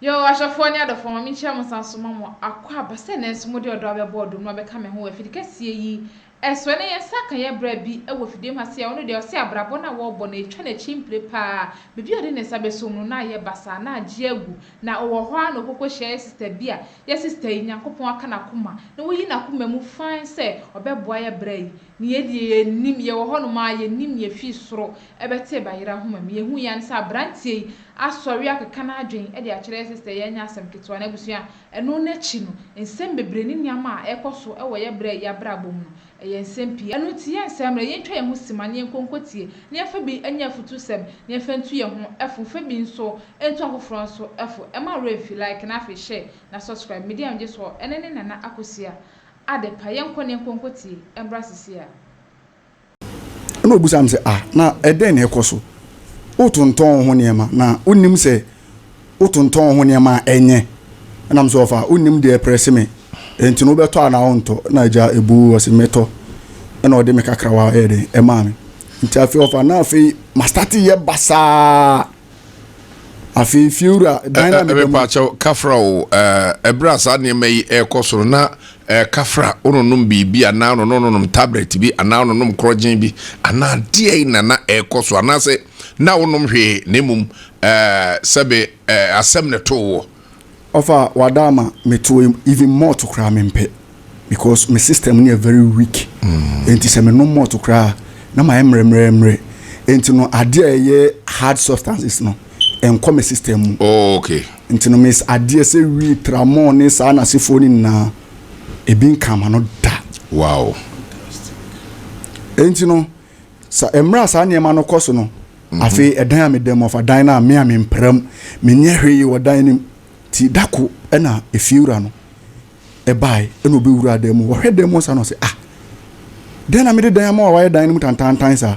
Yo, ahwɛfoɔ ne adɔfoɔ, ma menkyia mo nsan so ma mo akɔ aba sɛ nnɛ nso mode ɔdɔ abɛbɔ ɔdom no abɛka me ho wɔ afidi kɛseɛ yi so. Ɛnnɛ yɛn nsa aka yɛn bra bi wɔ afidie mu ha sei a ɔno deɛ ɔse abrabɔ no a wɔrebɔ no ɛtwa n'akyi mpire paa, baabi a ɔde ne nsa bɛsɔ mu no na ayɛ basaa na agye agu, na ɔwɔ hɔ ara na ɔkɔkɔ hyia yɛ sista bi a yɛ sista yi Nyankopɔn aka n'akoma na wayi n'akoma mu fann sɛ ɔbɛboa yɛ bra yi. Ne yɛ deɛ yɛnnim, yɛwɔ hɔnom ara yɛnnim nea ɛfiri soro bɛtee bayerɛ ahoma mu. Yɛhui ara ne sɛ aberanteɛ yi asɔre akeka n'adwene de akyerɛ yɛ sɛ yɛnyɛ asɛm ketewa. Na abusua, ɛno no akyi no, nsɛm bebree ne nneɛma a ɛrekɔ so wɔ yɛ berɛ yi abrabɔ mu no, ɛyɛ nsɛm pii. Ɛno nti yɛnsɛe mmerɛ, yɛntwa yɛn ho sima na yɛnkɔ nkɔtie, na yɛmfa bi nyɛ afutusɛm, na yɛmfa ntu yɛn ho fo, mfa bi nso ntu afoforɔ nso fo. Ɛmma wo werɛ mfi, like na afei share na subscribe. Me din a megye soɔ ɛne ne Nana Akosua Adepa, yɛnkɔ na yɛnkɔ nkɔtie, ɛmbra sisi a. Ɛna ɔbisaa me sɛ, Ah, na ɛdɛn na ɛkɔ so? Wotontɔn wo ho nneɛma, na wonnim sɛ wotontɔn wo ho nneɛma a ɛnyɛ? Ɛna me sɛ, Ɔfa, wonnim deɛ ɛprɛse me, enti no wobɛtɔ anaa wontɔ? Ɛna agya ɛbuu, ɔse mɛtɔ. Ɛna ɔde me kakrawa ɛyɛ dɛn ɛmaa me. Nti afei ɔfa, na afei mastate yɛ basaa. Afei fiewura dan na meda mu. Mepakyɛw, kafra o, ɛberɛ a saa nneɛma yi ɛrekɔ so no, na kafra wononom biribi anaa wononom tablet bi anaa wononom korɔgyen bi anaa deɛn na na ɛrekɔ so anaasɛ na wonom hwee na mmom sɛbe asɛm na ɛtoo woɔ? Ɔfa wada ama me to even malt koraa mempɛ because me system no yɛ very weak nti sɛ menom malt koraa na mayɛ mmerɛmmerɛmmerɛ nti no adeɛ a ɛyɛ hard substances no ɛnkɔ me system mu. Oh, okay. Nti no mes adeɛ sɛ wii tramol ne saa n'asefoɔ no nyinaa ebi nka ma no da. Wow. Nti no Sa mmerɛ a saa nneɛma no kɔ so no, afei ɛdan a meda mu, ɔfa dan no a me a mempra mu, menyɛ hwee wɔ dan no mu. Nti da ko na efiewura no bae na ɔbɛwuraa dan mu. Ɔhwɛ dan mu saa na ɔsɛ, ah, dɛn na mede dan ama wo a wayɛ dan no mu tantaantan saa?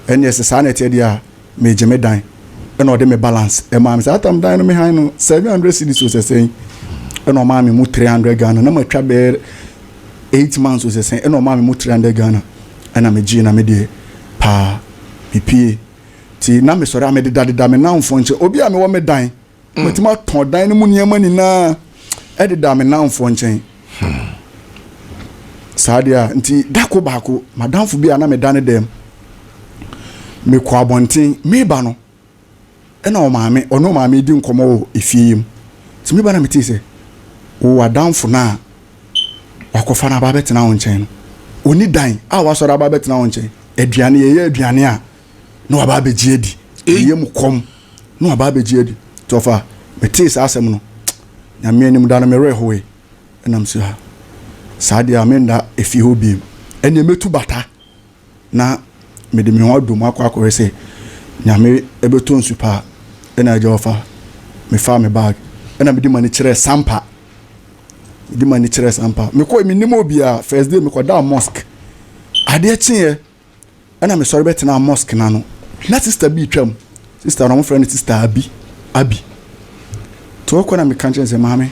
Ɛnneɛ sɛ saa na ɛteɛ deɛ a, megye me dan. Ɛna ɔde me balance ɛmaa me. Saa tam dan no me han no 700 cedis o sɛ sɛn. Ɛna ɔmaa me mu 300 Ghana na matwa bɛyɛ 8 months o sɛ sɛn. Ɛna ɔmaa me mu 300 Ghana. Ɛna me gyee na me deɛ paa me pie. Ti na me sɔre a me deda deda me namfoɔ nkyɛn. Obi a me wɔ me dan. Matumi atɔn dan no mu nneɛma nyinaa ɛdeda me namfoɔ nkyɛn. Saa deɛ a nti dako baako madamfo bi a na meda ne dɛm mekɔ abɔnten meba no ɛna ɔmaame ɔne ɔmaame di nkɔmmɔ wɔ efie yi mu nti meba na metee sɛ wo adamfo no a wakɔfa no aba abɛtena wo nkyɛn no ɔni dan a wasɔre aba abɛtena wo nkyɛn aduane yɛyɛ aduane a na waba abɛgye adi ɛyɛ mu kɔm na waba abɛgye adi nti ɔfa metee saa asɛm no nyame anim da no mewerɛ hoe ɛna mese ha saa deɛ a menda efie hɔ biem ɛneɛ mɛtu bata na mede me ho adom akɔ akɔhwɛ sɛ nyame ɛbɛtɔ nsu paa ɛna agya ɔfa mefaa me bag ɛna mede m'ani kyerɛɛ sampa mede m'ani kyerɛɛ sampa mekɔ menim obiara first day mekɔdaa mosque adeɛ kyeeɛ Ɛna mesɔre bɛtenaa mosque no ano. Na sister bi retwam. Sister no wɔfrɛ no sister Abi. Abi. Nti ɔkɔ na meka kyerɛ no sɛ maame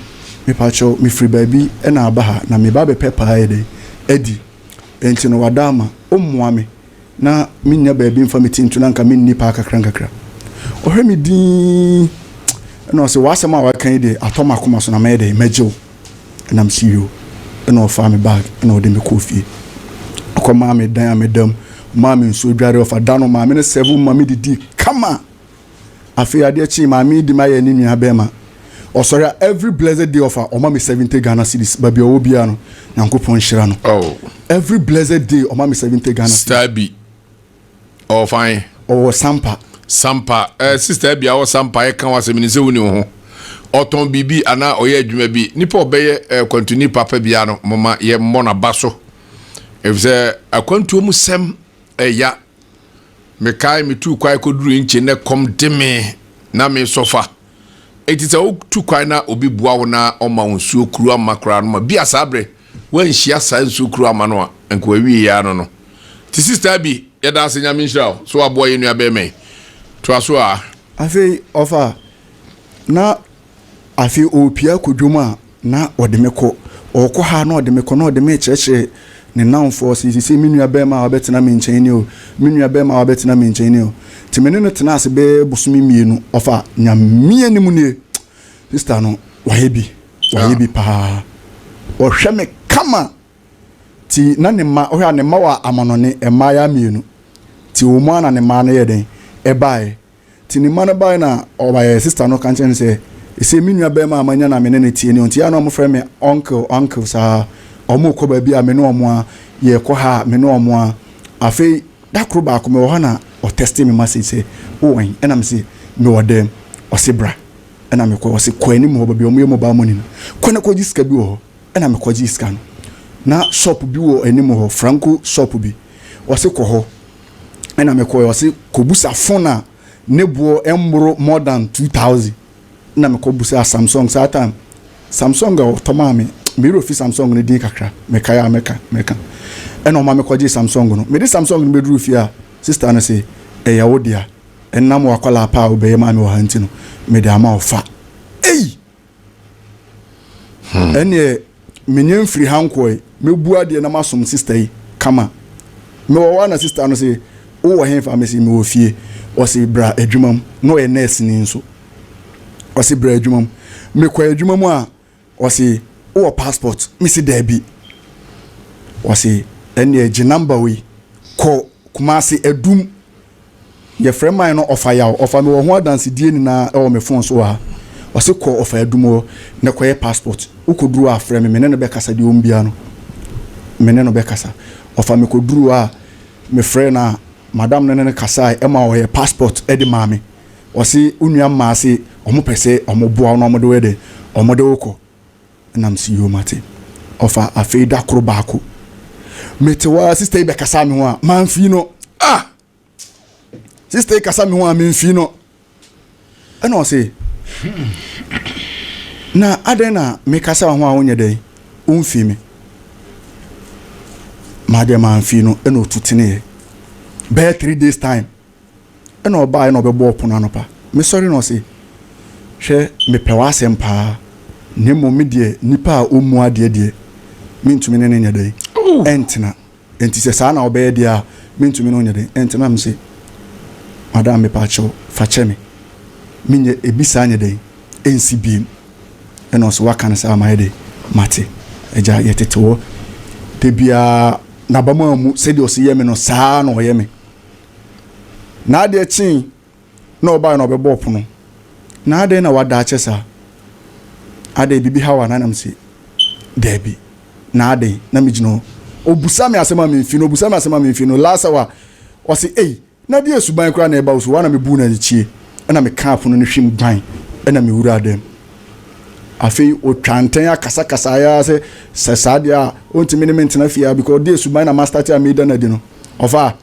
mepakyɛw mefiri baabi na aba ha na meba abɛpɛ paa yɛ dɛn adi. Nti no wada ama ɔmmoa me na mennya baabi mfa me ti nto na nka menni paa kakra nkakra. Ɔhwɛ me dinn ɛna ɔsɛ w'asɛm a waka yi deɛ atɔ m'akoma so na mɛyɛ dɛn mɛgye wo. Ɛna mese yoo. Ɛna ɔfaa me bag ɛna ɔde me kɔɔ fie. Ɔkɔmaa me dan a meda mu, ɔmaa me nsuo dware, ɔfa da no maame no sɛvo ma me didi kama. Afei adeɛ kyee maame yi de me ayɛ ne nua bɛrima. Ɔsɔre a every blessed day ɔfa ɔma me 70 Ghana cedis baabi a ɔwɔ biara no Nyankopɔn nhyira no. Oh. Every blessed day ɔma me 70 Ghana cedis. Star bi. Ɔwɔ fan. Ɔwɔ Sampa. Sampa. Eh, sister bi a ɔwɔ Sampa ɛka wɔ asɛm ni sɛ woni wo ho. Ɔtɔn biribi anaa ɔyɛ adwuma bi. Nipa ɔbɛyɛ eh, kwantuni papa biara no, moma yɛ mmɔ n'aba so. Efisɛ akwantuo mu sɛm ɛya. Mekae metuu kwan kɔduru nkye na ɛkɔm de me na mesɔfa. Enti sɛ wotu kwan na obi boa wo na ɔma wo nsuo kuru ama koraa no ma bi a saa berɛ woanhyia saa nsuo kuru ama no a, nka wawie ara no no. Nti Sister Abby, yɛda ase Nyame nhyira wo sɛ waboa yɛn nua bɛɛma yi. Toa so aa. Afei ɔfa na afei ɔrepia akɔ dwom a na ɔde me kɔ. Ɔrekɔ ha na ɔde me kɔ na ɔde me rekyerɛkyerɛ ne nnamfoɔ sɛ seesei me nua bɛrima a wabɛtena me nkyɛn ni o, me nua bɛrima a wabɛtena me nkyɛn ni o. Nti me ne no tenaa ase bɛyɛ bosome mmienu. Ɔfa Nyame anim nie. Sister no wayɛ bi, wayɛ ah. bi paa. Ɔhwɛ me kama. Ti na ne mma, ɔhwɛ a ne mma wɔ amanɔne, mmaayɛ mmienu. Ti wɔn mu a na ne mma no yɛ dɛn ɛbaeɛ. Nti ne mma no bae na ɔbaeɛ, sister no ka kyerɛ no sɛ, Ɛsei me nua barima a manya na me ne no teɛ ni, nti yɛ a na wɔfrɛ me uncle, uncle saa. Wɔrekɔ baabi a me ne wɔn a, yɛrekɔ ha a me ne wɔn a. Afei da koro baako mewɔ hɔ na ɔtɛste me message sɛ, wowɔ he? Ɛna mese, mewɔ dɛm. Ɔse bra. Ɛna mekɔ. Ɔse kɔ anim hɔ baabi a wɔyɛ mobile money no, kɔ na kɔgye sika bi wɔ hɔ. Ɛna mekɔgyee sika no. Na shop bi wɔ anim hɔ, Franco shop bi. Ɔse kɔ hɔ. Ɛna mekɔɛ, ɔse kɔbusa phone a ne boɔ ɛmmoro more than 2000. Ɛna mekɔbusaa Samsung saa time. Samsung a ɔtɔ maa me, me werɛ fi Samsung no din kakra, mekae a mɛka, mɛka. Ɛna ɔma mekɔgyee Samsung no. Mede Samsung no bɛduruu fie a, sister no se, ɛyɛ wo dea. Ɛnam w'akwadaa pa a wobɛyɛ maa me wɔ ha nti no, mede ama wo fa. Ei! Hmm. Ɛneɛ menyɛ mfiri ha nkɔe, mɛbu adeɛ na masom sista yi kama. Mewɔ hɔ a na sista no se, wowɔ hefa? Mese mewɔ fie. Ɔse bra adwuma mu. Na ɔyɛ nurse ni nso. Ɔse bra adwuma mu. Mekɔ adwuma mu a, ɔse wowɔ passport? Mese daabi. Ɔse ɛneɛ gye number wei kɔ Kumasi Adum Yɛfrɛ man no Ɔfa Yaw. Ɔfa mewɔ ho adansedie nyinaa wɔ me phone so wɔ ha. Ɔse kɔ Ɔfa Adum hɔ na kɔyɛ passport. Wokɔduru hɔ a frɛ me, me ne no bɛkasa deɛ ɔwom biara no me ne no bɛkasa. Ɔfa mekɔduru hɔ a mefrɛɛ no a madam no ne no kasaeɛ ɛma ɔyɛ passport de maa me. Ɔse wo nua mmaa se wɔn pɛ sɛ wɔn boa wo na wɔn de wo yɛ dɛn? Wɔn de wo kɔ. Ɛna mese yoo mate. Ɔfa afei da koro baako mete hɔ ara sister yi bɛkasa me ho a mamfii no. Ah! Sister yi kasa me ho a memfii no. Ɛna ɔse na adɛn na mekasa ho a wonyɛ dɛn womfii me. Madeɛ mamfii no ɛna ɔtu teneeɛ. Bɛyɛ 3 days time Ɛna ɔbaeɛ na ɔbɛbɔɔ pono anɔpa. Mesɔre na ɔse, Hwɛ, mepɛ w'asɛm paa, na mmom me deɛ nipa a ɔmmu adeɛ deɛ, mentumi ne no nyɛ dɛn? Ɛntena. Enti sɛ saa na wobɛyɛ deɛ a, mentumi ne wo nyɛ dɛn? Ɛntena. Mese, Madam, mepaakyɛw, fa kyɛ me. Menyɛ ebi saa nyɛ dɛn? Ɛnsi biem. Ɛna ɔse, Woaka no saa, mayɛ dɛn? Mate. Agya, yɛtete hɔ da biara, n'abam ammu, sɛdeɛ ɔse yɛ me no, saa ara na ɔyɛ me. Na adeɛ kyee na ɔbaeɛ na ɔbɛbɔɔ pono. Na adɛn na wada akyɛ saa? Adɛn biribi haw anaa? Na mese daabi. Na adɛn? Na megyina hɔ. Ɔbusa me asɛm a memfi no, ɔbusa me asɛm a memfi no. Last hour, ɔse ei, na deɛ suban koraa na ɛba wo so, hɔ a na mebuu no anikyie. Ɛna mekaa pono no hwim gwan, ɛna mewuraa dɛm. Afei ɔtwa ntɛn akasakasa ara sɛ sɛ saa deɛ a ɔntumi ne me ntena fie ha because deɛ suban na mastarte a meda no adi no. Ɔfa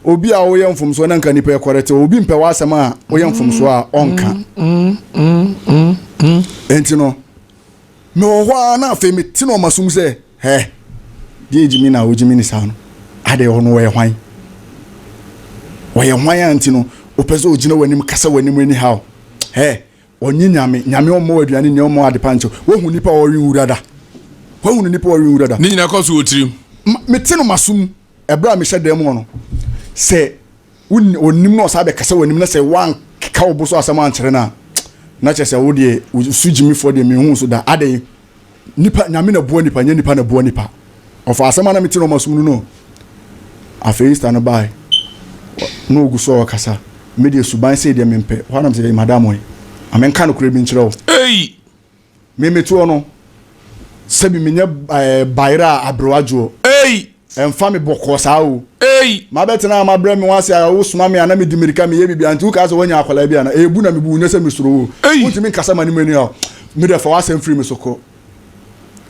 obi a woyɛ mfomsoɔ na nka nipa ɛkɔrɛte obi mpɛ w'asɛm a woyɛ mfomsoɔ a ɔnka. Enti no mewɔ hɔ ara na afei mete no ɔma som sɛ hɛ deɛ gyimi na wogyimi ne saa no adeɛ ɔno ɔyɛ hwan ɔyɛ hwan a nti no wopɛ sɛ ɔgyina w'anim kasa w'anim anyhow hɛ Ɔnye Nyame. Nyame ɔmmɔ wo aduane nni, ɔmmɔ wo adepa nkyɛ wo. Woahu nipa a ɔwe nwura da? Woahunu nipa a ɔwe nwura da? Ne nyinaa kɔ so wɔ tirim. Ma, mete no m'aso mu, ɛberɛ a mehyɛ dan mu hɔ no, sɛ wonni, ɔnim na ɔsan bɛkasa w'anim na sɛ woankeka wo bo so asɛm ankyerɛ no a, na kyerɛ sɛ wo deɛ, wo so gyimifoɔ deɛ menhuu so da. Adɛn? Nipa, Nyame na boa nipa, nyɛ nipa na boa nipa. Ɔfa asɛm a na mete no ɔma som no no. Afei Easter no bae, na ogu so a ɔkasa. Me deɛ suban sei deɛ mempɛ. Hɔ a na mesɛ, madam ɛ, ma menka nokorɛ bi nkyerɛ wo. Ei! Me mete hɔ no, sɛbi menyɛ ɛɛ bayerɛ a aberewa dwoɔ. Ei! Ɛmfa me bɔkɔɔ saa o. Ei! Mabɛtena a mabrɛ me ho ase a wosoma me a na medi mmirika meyɛ biribiara nti wokaa sɛ woanya akwadaa bi ana? Ɛyɛ bu na mebu wo nyɛ sɛ mesuro wo. Ei! Wontumi nkasa m'anim anyhow. Me deɛ fa w'asɛm firi me so kɔ.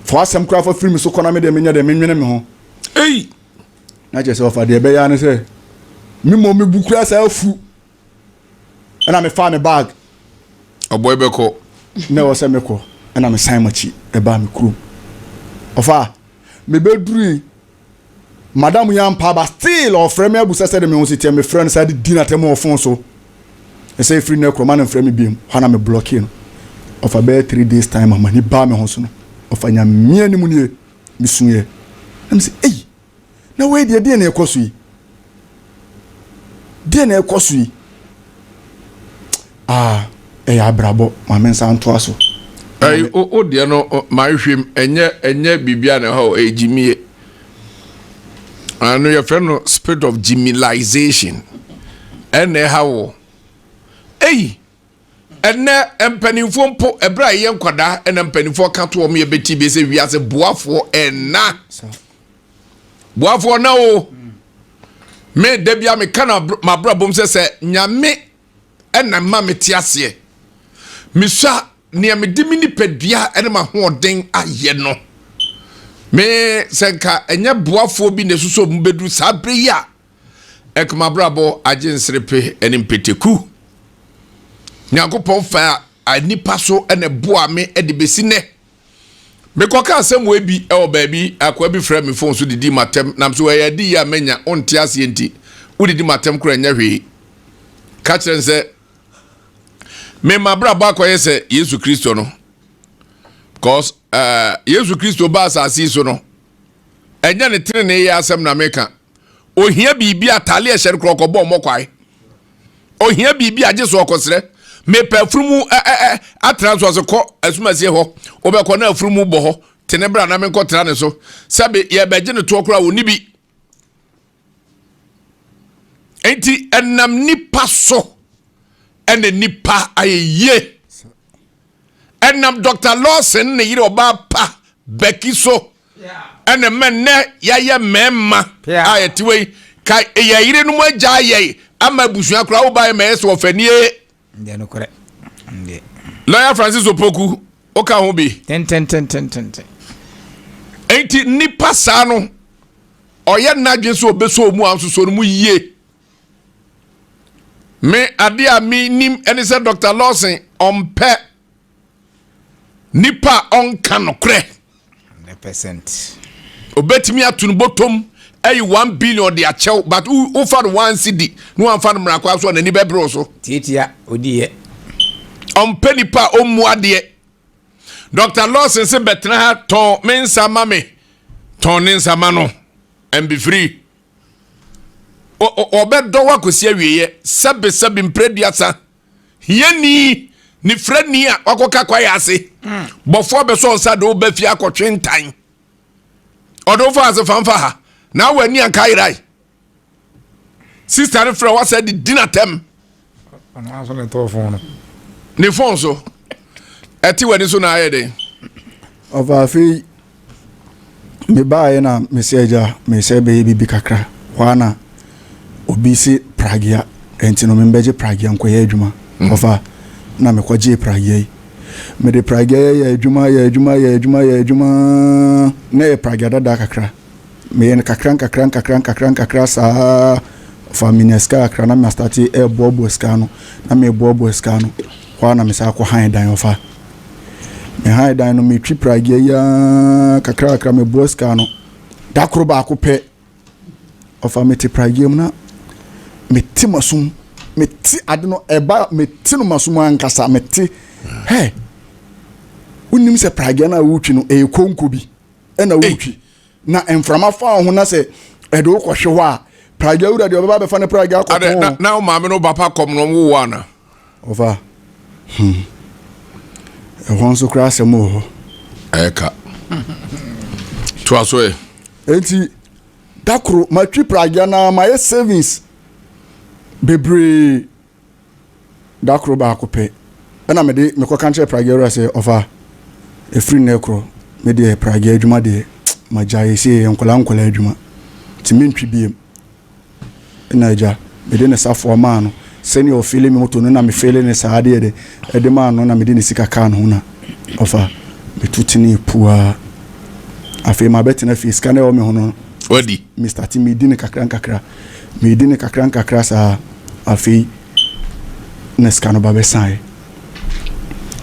Fa w'asɛm koraa fa firi me so kɔ na me deɛ menyɛ dɛn menwene me ho. Ei! Na kyerɛ sɛ ɔfa deɛ ɛbɛyɛ ara ne sɛ me mmom mebu koraa saa afu. Ɛna mefaa me bag. Ɔbɔe bɛkɔ. Na ɛwɔ sɛ mekɔ. Ɛna mesan m'akyi ɛbaa me kurom. Ɔfa mebɛdurui madam yi ampa aba still ɔfrɛ me abusa sɛde me ho si teɛ mefrɛ no saa de di n'atɛm wɔ phone so. Ɛsɛ ɛfiri nnɛ korɔ ma no mfrɛ me biom. Hɔ na me blɔkee no. Ɔfa bɛyɛ 3 days time a m'ani baa me ho so no. Ɔfa Nyame anim nie mesuiɛ. Na mese ei Na wei deɛ, deɛn na ɛkɔ so yi? Deɛn na ɛkɔ so yi? Ah, Ɛyɛ abrabɔ, ma me nsa ntoa so. Ɛyi o o deɛ no ma ehwɛ mu ɛnyɛ ɛnyɛ biribi a na ɛhɔ ɛyɛ gyimie. Ano yɛfrɛ no spirit of gyimilization ɛna ɛha wɔ. Eyi ɛnɛ mpanimfoɔ mpo ɛberɛ a yɛyɛ nkwadaa ɛna mpanimfoɔ ka to wɔn yɛbɛti bi sɛ wiase boafoɔ ɛna boafoɔ na o me da bi a meka na mabrabom sɛ sɛ nyame ɛna mma mete aseɛ. Mesua nea mede me nipadua ne m'ahoɔden ayɛ no. Me sɛ nka ɛnyɛ boafoɔ bi na ɛsusɔ mu bɛduru saa berɛ yi a, ɛnka m'abrabɔ agye nserepe ne mpeteku. Nyankopɔn fa nnipa so na ɛboa me de bɛsi nnɛ. Mekɔka asɛm wei bi wɔ baabi, akoa bi frɛ me fon so didi m'atɛm, nam so ɛyɛ ade yi a manya, wonte aseɛ nti, wodidi m'atɛm koraa nyɛ hwee. Ka kyerɛ no sɛ, me m'abrabɔ akɔyɛ sɛ Yesu Kristo no. Because uh, Yesu Kristo ba asase yi so no, ɛnyɛ ne tenenee yɛ asɛm na meka. Ohia biribi ataale ɛhyɛ no korɔ ɔkɔbɔ ɔmmɔ kwae. Ohia biribi agye so ɔkɔsrɛ. Mepɛ afunumu ɛ ɛ ɛ atena so ɔsɛ kɔ asumasie hɔ. Wobɛkɔ na afunumu bɔ hɔ. Tene bra na menkɔtena ne so. Sɛbe yɛbɛgye ne toɔ koraa ɔnni bi. Enti ɛnam nipa so ɛna nipa ayɛ yie. Ɛnam Dr. Lawson ne yere ɔbaa pa Becky so ɛna mma nnɛ yɛayɛ mmarima a yɛte wei ka yɛ yerenom agya yɛ ama abusua koraa wo baeɛ ma ɛyɛ sɛ ɔfanie. Lawyer Francis Opoku woka ho bi. Tententententen. Enti nipa saa no ɔyɛ n'adwene sɛ ɔbɛsɔ mu a nso no mu yie. Me adeɛ a menim ɛne sɛ Dr. Lawson ɔmpɛ nipa a ɔnka nokorɛ. 100%. Obetumi ato no bɔtɔm ayi 1 billion de akyɛw, but wofa no 1 cedi na wamfa no mmara kwa so a, n'ani bɛbere wo so. Tiatia odiiɛ. Ɔmpɛ nipa a ɔmmu adeɛ. Dr. Lawson sɛ bɛtena ha tɔn me nsa ma me, tɔn ne nsa ma no and be free. Ɔbɛdɔ wo akɔsi awieɛ sɛbesɛbe mprɛduasa hiani ne frɛni a wakɔka kwaeɛ ase bɔfoɔ bɛsɔ nsa de woba fie akɔtwe ntan ɔde wo fa ase famfa ha na awɔ ani anka ayerae sister no frɛ wasɛ de di n'atɛm ne phone so ɛte w'ani so na ayɛ den. Ɔfa afei mebaeɛ na mesɛ agya mesɛ bɛyɛ biribi kakra hɔ a na obi se pragea nti no membɛgye pragea nkɔyɛ adwuma. Ɔfa na mekɔgyee pragea yi, mede pragea yɛ adwuma yɛ adwuma yɛ adwuma yɛ adwuma na yɛ pragea dada kakra, meyɛ no kakra nkakra nkakra nkakra nkakra saa. Ɔfa menya sika kakra na mastart ɛɛboaboa sika no na meboaboa sika no hɔ a na mesa akɔ han dan. Ɔfa me han dan no, metwi pragea yi ara kakra kakra, meboa sika no. Da koro baako pɛ, ɔfa mete pragea mu na mete masom, mete ade no ɛba, mete no masom ankasa, mete hɛ, wonim sɛ pragea no a wotwi no ɛyɛ konko bi ɛna wotwi na mframa fa wo ho na sɛ ɛde wo kɔhwe hɔ a, pragea wura deɛ ɔbɛba abɛfa ne pragea akɔtɔn. Na, na wo maame no papa kɔm no ɔmo wo ana? Ɔfa ɛhɔ nso koraa asɛm wɔ hɔ. Ɛyɛ ka toa so ɛ. Enti da koro matwi pragea na mayɛ savings bebree. Da koro baako pɛ ɛna mede mekɔka nkyerɛ pragea wura sɛ ɔfa ɛfiri nnɛ korɔ me deɛ pragea adwuma deɛ magyae, ɛsɛ yɛ nkwadaa nkwadaa adwuma nti mentwi biem. Ɛna agya mede ne safoa maa no sɛnea ɔfeele me moto no na mefeele ne saa adeɛ de ɛde maa no na mede ne sika kaa ne ho na ɔfa metu tenee puaa. Afei mabɛtena fie, sika no ɛwɔ me ho no wadi me start medi ne kakra nkakra, medi ne kakra nkakra saa. Afei na sika no ba bɛsaeɛ,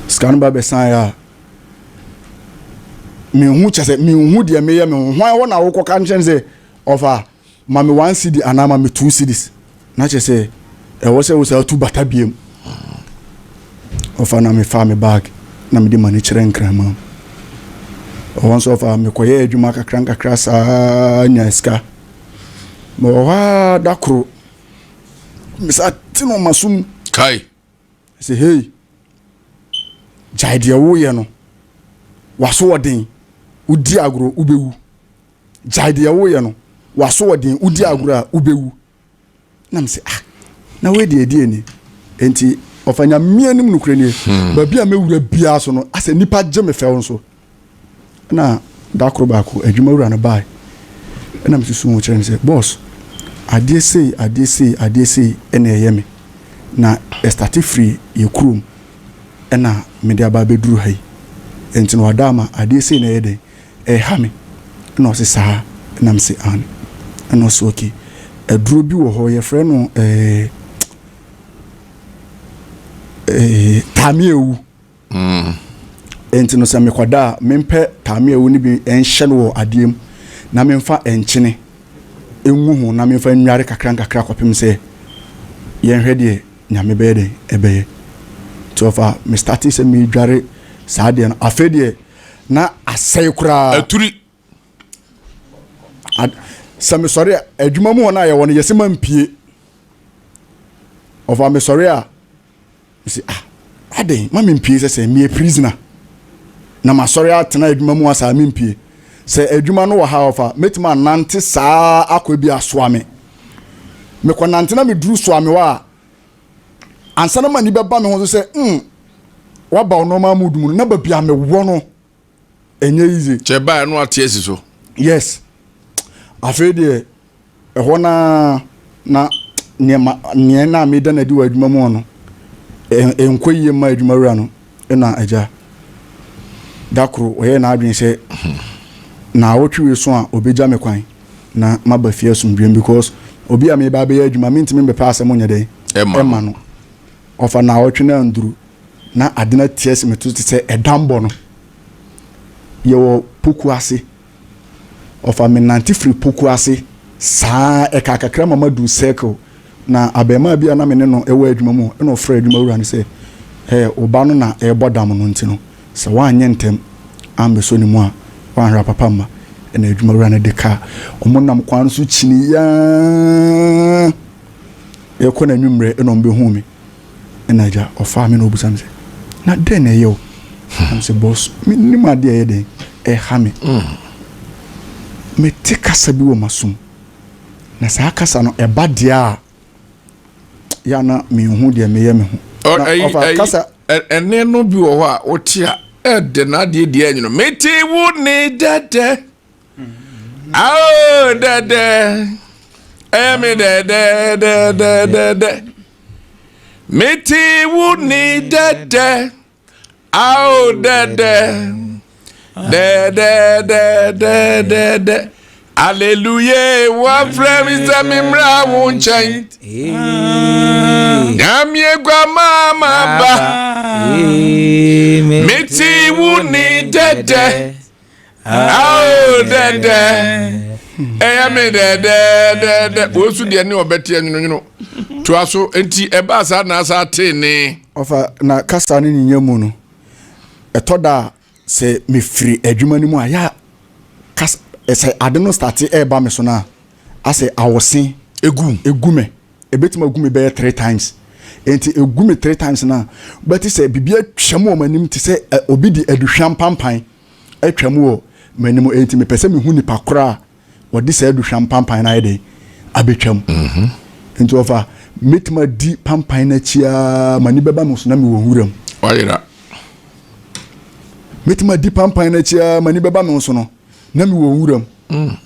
sika no ba bɛsaeɛ a mehu kyɛ sɛ mehu deɛ meyɛ me ho. Hwan hɔ na wokɔka nkyɛn sɛ ɔfa ma me 1 cedi anaa ma me 2 cedis na kyerɛ sɛ ɛwɔ sɛ wo saa tu bata biem. Ɔfa na mefa me bag na mede m'ani kyerɛ Nkrama ɔhɔ nso. Ɔfa mekɔyɛ adwuma kakra nkakra saa nya sika. Mewɔ hɔ a, da koro mesa te no masom kai sɛ hei. Gyae deɛ woreyɛ no. W'asoɔden, wodi agorɔ, wobɛwu. Gyae deɛ woreyɛ no. W'asoɔden, wodi agorɔ a, wobɛwu. Na me sɛ, ah, na wei deɛ ɛdeɛ ni? Enti, ɔfa Nyame anim nokorɛ nie, hmm. baabi a mɛwura biara so no, asɛ nnipa gye me fɛw nso. Na da koro baako, adwuma wura no bae. Ɛna mesusu ho kyerɛ no sɛ, boss, adeɛ sei, adeɛ sei, adeɛ sei ɛna ɛyɛ me. Na ɛstate firi yɛ kurom ɛna mede aba abɛduru ha yi. Enti no wada ama adeɛ sei na ɛyɛ dɛn? Ɛreha me. Ɛna ɔse saa? Ɛna mese aane. Ɛna ɔse okay, aduro bi wɔ hɔ yɛfrɛ no ɛɛ ɛɛ taame-awu. Mm. Enti no sɛ mekɔda a, mempɛ taame-awu no bi nhyɛ no wɔ adeɛ mu na memfa nkyene ngu ho na memfa nnware kakra nkakra kɔpem sɛ yɛnhwɛ deɛ Nyame bɛyɛ dɛn ɛbɛyɛ. Nti ɔfa me starte sɛ medware saa deɛ no, afei deɛ na asɛe koraa. Aturi. Sɛ mesɔre a, adwuma mu hɔ no a yɛwɔ no yɛsɛ ma mpie. Ɔfa mesɔre a, mese ah, adɛn ma mempie sɛ sɛ meyɛ prisoner na masɔre atena adwuma mu asaa mempie. Sɛ adwuma no wɔ ha ɔfa, mɛtumi anante saa akɔ bi asoa me. Mekɔnante na meduru soa me hɔ a, ansa na m'ani bɛba me ho so sɛ mm, waba wo normal mood mu no, na baabi a mewɔ no ɛnyɛ easy. Kyɛ baa no ate asi so. Yes. Afei deɛ ɛhɔ na na nneɛma nea na meda no adi wɔ adwuma mu hɔ no ɛnkɔ yie mma adwuma wura no na agya da koro ɔyɛɛ n'adwene sɛ naawɔtwe wei so a ɔbɛgya me kwan na maba fie asomdwoeɛ mu because obi a meba abɛyɛ adwuma mentumi mbɛpɛ asɛm nyɛ dɛn ɛma no. Ɔfa naawɔtwe no anduru na ade no ate asi me to te sɛ ɛdambɔ no. Yɛwɔ poku ase. Ɔfa menante firi poku ase saa ɛkaa kakra ma maduru circle na abarimaa bi a na me ne no wɔ adwuma mu na ɔfrɛɛ adwuma wura no sɛ ɛɛ wo ba no na ɛrebɔ dam no nti no sɛ woanyɛ ntɛm ammɛsɔ ne mu a woanhwɛ a papa mma. Ɛna adwuma wura no de kaa wɔn nam kwan no so kyini yaa yɛkɔ n'anwummerɛ ɛna wɔn bɛhuu me. Ɛna agya ɔfaa me na ɔbisa me sɛ na dɛn na ɛyɛ wo? Na me sɛ boss mennim adeɛ a ɛyɛ dɛn ɛha me. Mete kasa bi wɔ m'asom na saa kasa no ɛba deɛ a yɛ a na menhu deɛ meyɛ me ho. Na ɔfa kasa. Ɛnne no bi wɔ hɔ a wote a ɛdɛ na adeɛ deɛ ɛnwono. Mete wo ne dɛdɛ. Ao dɛdɛ. Ɛyɛ me dɛdɛdɛdɛdɛ. Mete wo ne dɛdɛ. Ao dɛdɛ. Dɛdɛdɛdɛdɛdɛ. Aleluye, wafrɛ me sɛ memmra wo nkyɛn. Nyame guama maba. Mete wo ne dɛdɛ. Ao dɛdɛ. Ɛyɛ me dɛdɛdɛdɛ. Wei nso deɛ ne ɔbɛteɛ nwononwono. Toa so nti ɛbaa saa na asa tee ne. Ɔfa na kasa ne ne nya mu no, ɛtɔ da a sɛ mefiri adwuma no mu a, yɛ a kasa sɛ ade no starte ɛreba me so no a, asɛ awɔse egu egu me. Ebetumi agu me bɛyɛ three times. Enti egu me three times no a, wobɛte sɛ biribi atwam wɔ m'anim te sɛ obi de aduhwam pampan atwam wɔ m'anim. Enti mepɛ sɛ mehu nipa koro a wɔde saa aduhwam pampan no ayɛ dɛn abɛtwam. Mhm. Nti ɔfa mɛtumi adi pampan no akyi ara m'ani bɛba me so na mewɔ nwura mu. Wayera. Mɛtumi adi pampan no akyi ara m'ani bɛba me so no na mewɔ nwura mu. Mm.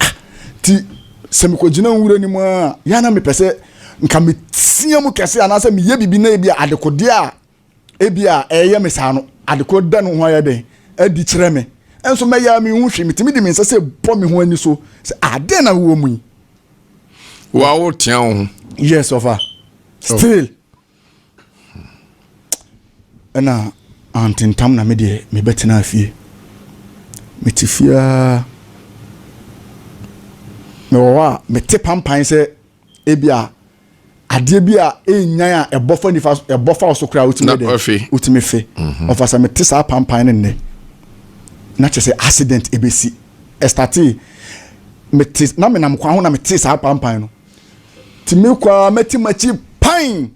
Ah, ti sɛ mekɔgyina nwura no mu a yɛ na mepɛ sɛ nka metea mu kɛse anaasɛ meyɛ biribi na ebi a adekodeɛ a Ebia ɛreyɛ me saa no, ade koro da ne ho ayɛ dɛn adi kyerɛ me. Nso mɛyɛ a minhu hwee. Mitumi de me nsa sɛ bɔ me ho ani so sɛ, ah, dɛn na wowɔ mu yi? Wo a wotea wo ho. Yes, ɔfa. Oh. Still. Ɛna antentam na me deɛ mebɛtena fie. Mete fie ara. Mewɔ hɔ a, mete pampan sɛ ebia adeɛ bi a ɛnyan a ɛbɔ fa nifa ɛbɔ fa so koraa wotumi dɛ wotumi fe mhm. ɔfa sɛ mete saa pampan no nnɛ na kyerɛ sɛ accident ɛbɛsi ɛstate mete na menam kwan ho na mete saa pampan no nti mekɔ a mɛte makyi pan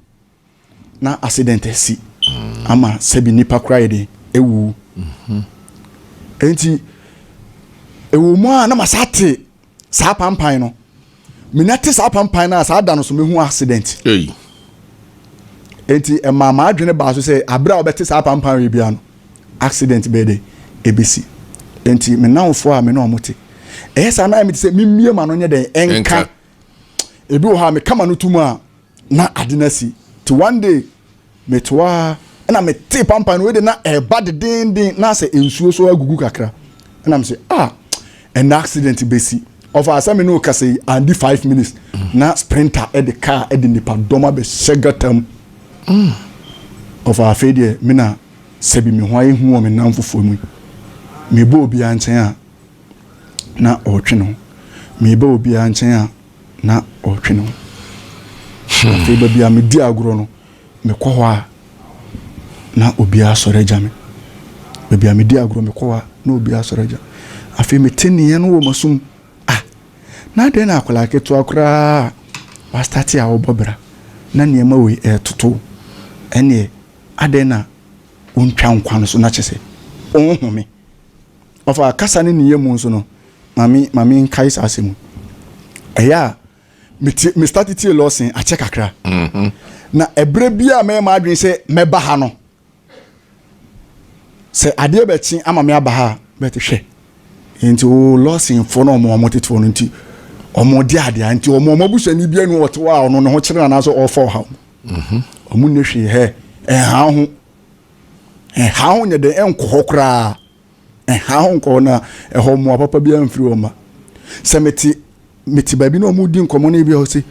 na accident asi mm. ama sɛbi nipa koraa yɛ den. ewu. Enti ɛwɔ mu a na masa te saa pampan no. Menya te saa pampan no a saa da no so mehu accident. Ei. Enti ɛmaa m'adwene baa so sɛ abere a wɔbɛte saa pampan wei bia no accident bɛyɛ dɛ ebesi. Enti me nnamfoɔ a me ne wɔn te ɛyɛ saa na ayɛ me te sɛ memmie m'ano nyɛ dɛn ɛnka. Ebi wɔ hɔ a meka m'ano to mu a na ade no asi. Ti one day mete hɔ ara ɛna metee pampan no wei de na ɛreba dedeenden na asɛ nsuo so agugu kakra ɛna mese ah ɛnna accident bɛsi. Ɔfa sɛ me ne wo kasa yi andi 5 minutes na sprinter ɛde car ɛde nipa dɔm abɛhyɛ gutter mu. Ɔfa afei deɛ me na sɛbi me ho ayɛ hu wɔ me nnamfofoɔ mu yi. Mebɔ obiara nkyɛn a na ɔretwe ne ho. Meba obiara nkyɛn a na ɔretwe ne ho. Afei baabi a medi agorɔ no, mekɔ hɔ a na obiara asɔre agya me. Baabi a medi agorɔ mekɔ hɔ a na obiara asɔre agya. Afei mete nneɛ no wɔ m'asom. Ah, na adɛn na akwadaa ketewa koraa a wastate a ɔrebɔ bra na nneɛma wei ɛretoto ɛnneɛ adɛn na ɔntwa nkwa no so na kyerɛ sɛ ɔnhome. Ɔfa kasa ne nneyɛɛ mu nso no, ma me ma me nkae saa asɛm yi. Ɛyɛ a metie me start tie Lawson akyɛ kakra. Mm-hmm. Na ɛberɛ bi a mɛyɛ m'adwene sɛ mɛba ha no, sɛ adeɛ bɛkye ama me aba ha a, bɛte hwɛ. Nti o Lawson foɔ na ɔmo ɔmo tete hɔ no nti ɔmo de adeɛ nti ɔmo ɔmo abusuani bi anu ɔte hɔ a ɔno ne ho kyerɛ no anaasɛ ɔrefa ɔhaw mu. Mm-hmm. Ɔmo nni hwee hɛ ɛha ho ɛha ho nyɛ dɛ ɛnkɔ hɔ koraa. Ɛha ho nkɔ hɔ na ɛhɔ mmoa papa biara mfiri hɔ mma. Sɛ mete mete baabi na wɔredi nkɔmmɔ no ebi a wɔse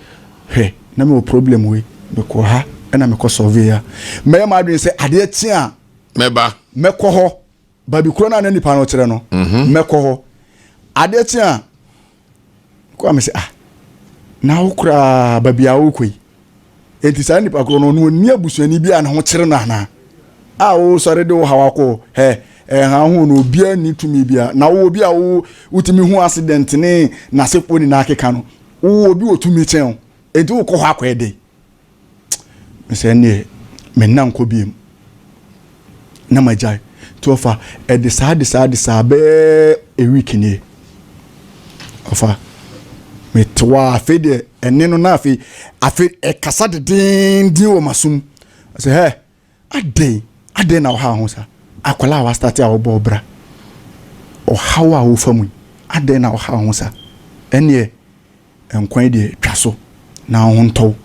hwɛ na mewɔ problem wei mekɔ ha ɛna mekɔ survey a mɛyɛ m'adwene sɛ adeɛ kye a mɛba mɛkɔ hɔ baabi korɔ no a na nipa no kyerɛ no mɛkɔ hɔ adeɛ kye a Kɔ a mese ah na wo koraa baabi a wokɔ yi enti saa nipa korɔ no ɔno ɔnni abusuani bi a ne ho kyere no anaa a wosɔre de wo haw akɔ hɛ ɛha ho no obiara nni tumi bia na wo obi a wo wotumi hu accident ne n'asefoɔ nyinaa keka no wo obi wɔ tumi kyɛn wo enti wokɔ hɔ akɔyɛ dɛn Mesɛ ɛnneɛ menna nkɔ biom na magyae. Nti ɔfa ɛde saa de saa de saa bɛyɛ a week nie. Ɔfa mete hɔ a afei deɛ ɛne no na afei afei ɛkasa dedeenden wɔ m'asom. Sɛ hɛ adɛn adɛn na ɔha ho saa akwadaa a wastate a ɔbɔ ɔbra ɔhaw a wofa mu yi adɛn na ɔha ho saa ɛneɛ Nkwa yi deɛ, twa so na wo ho ntɔ wo.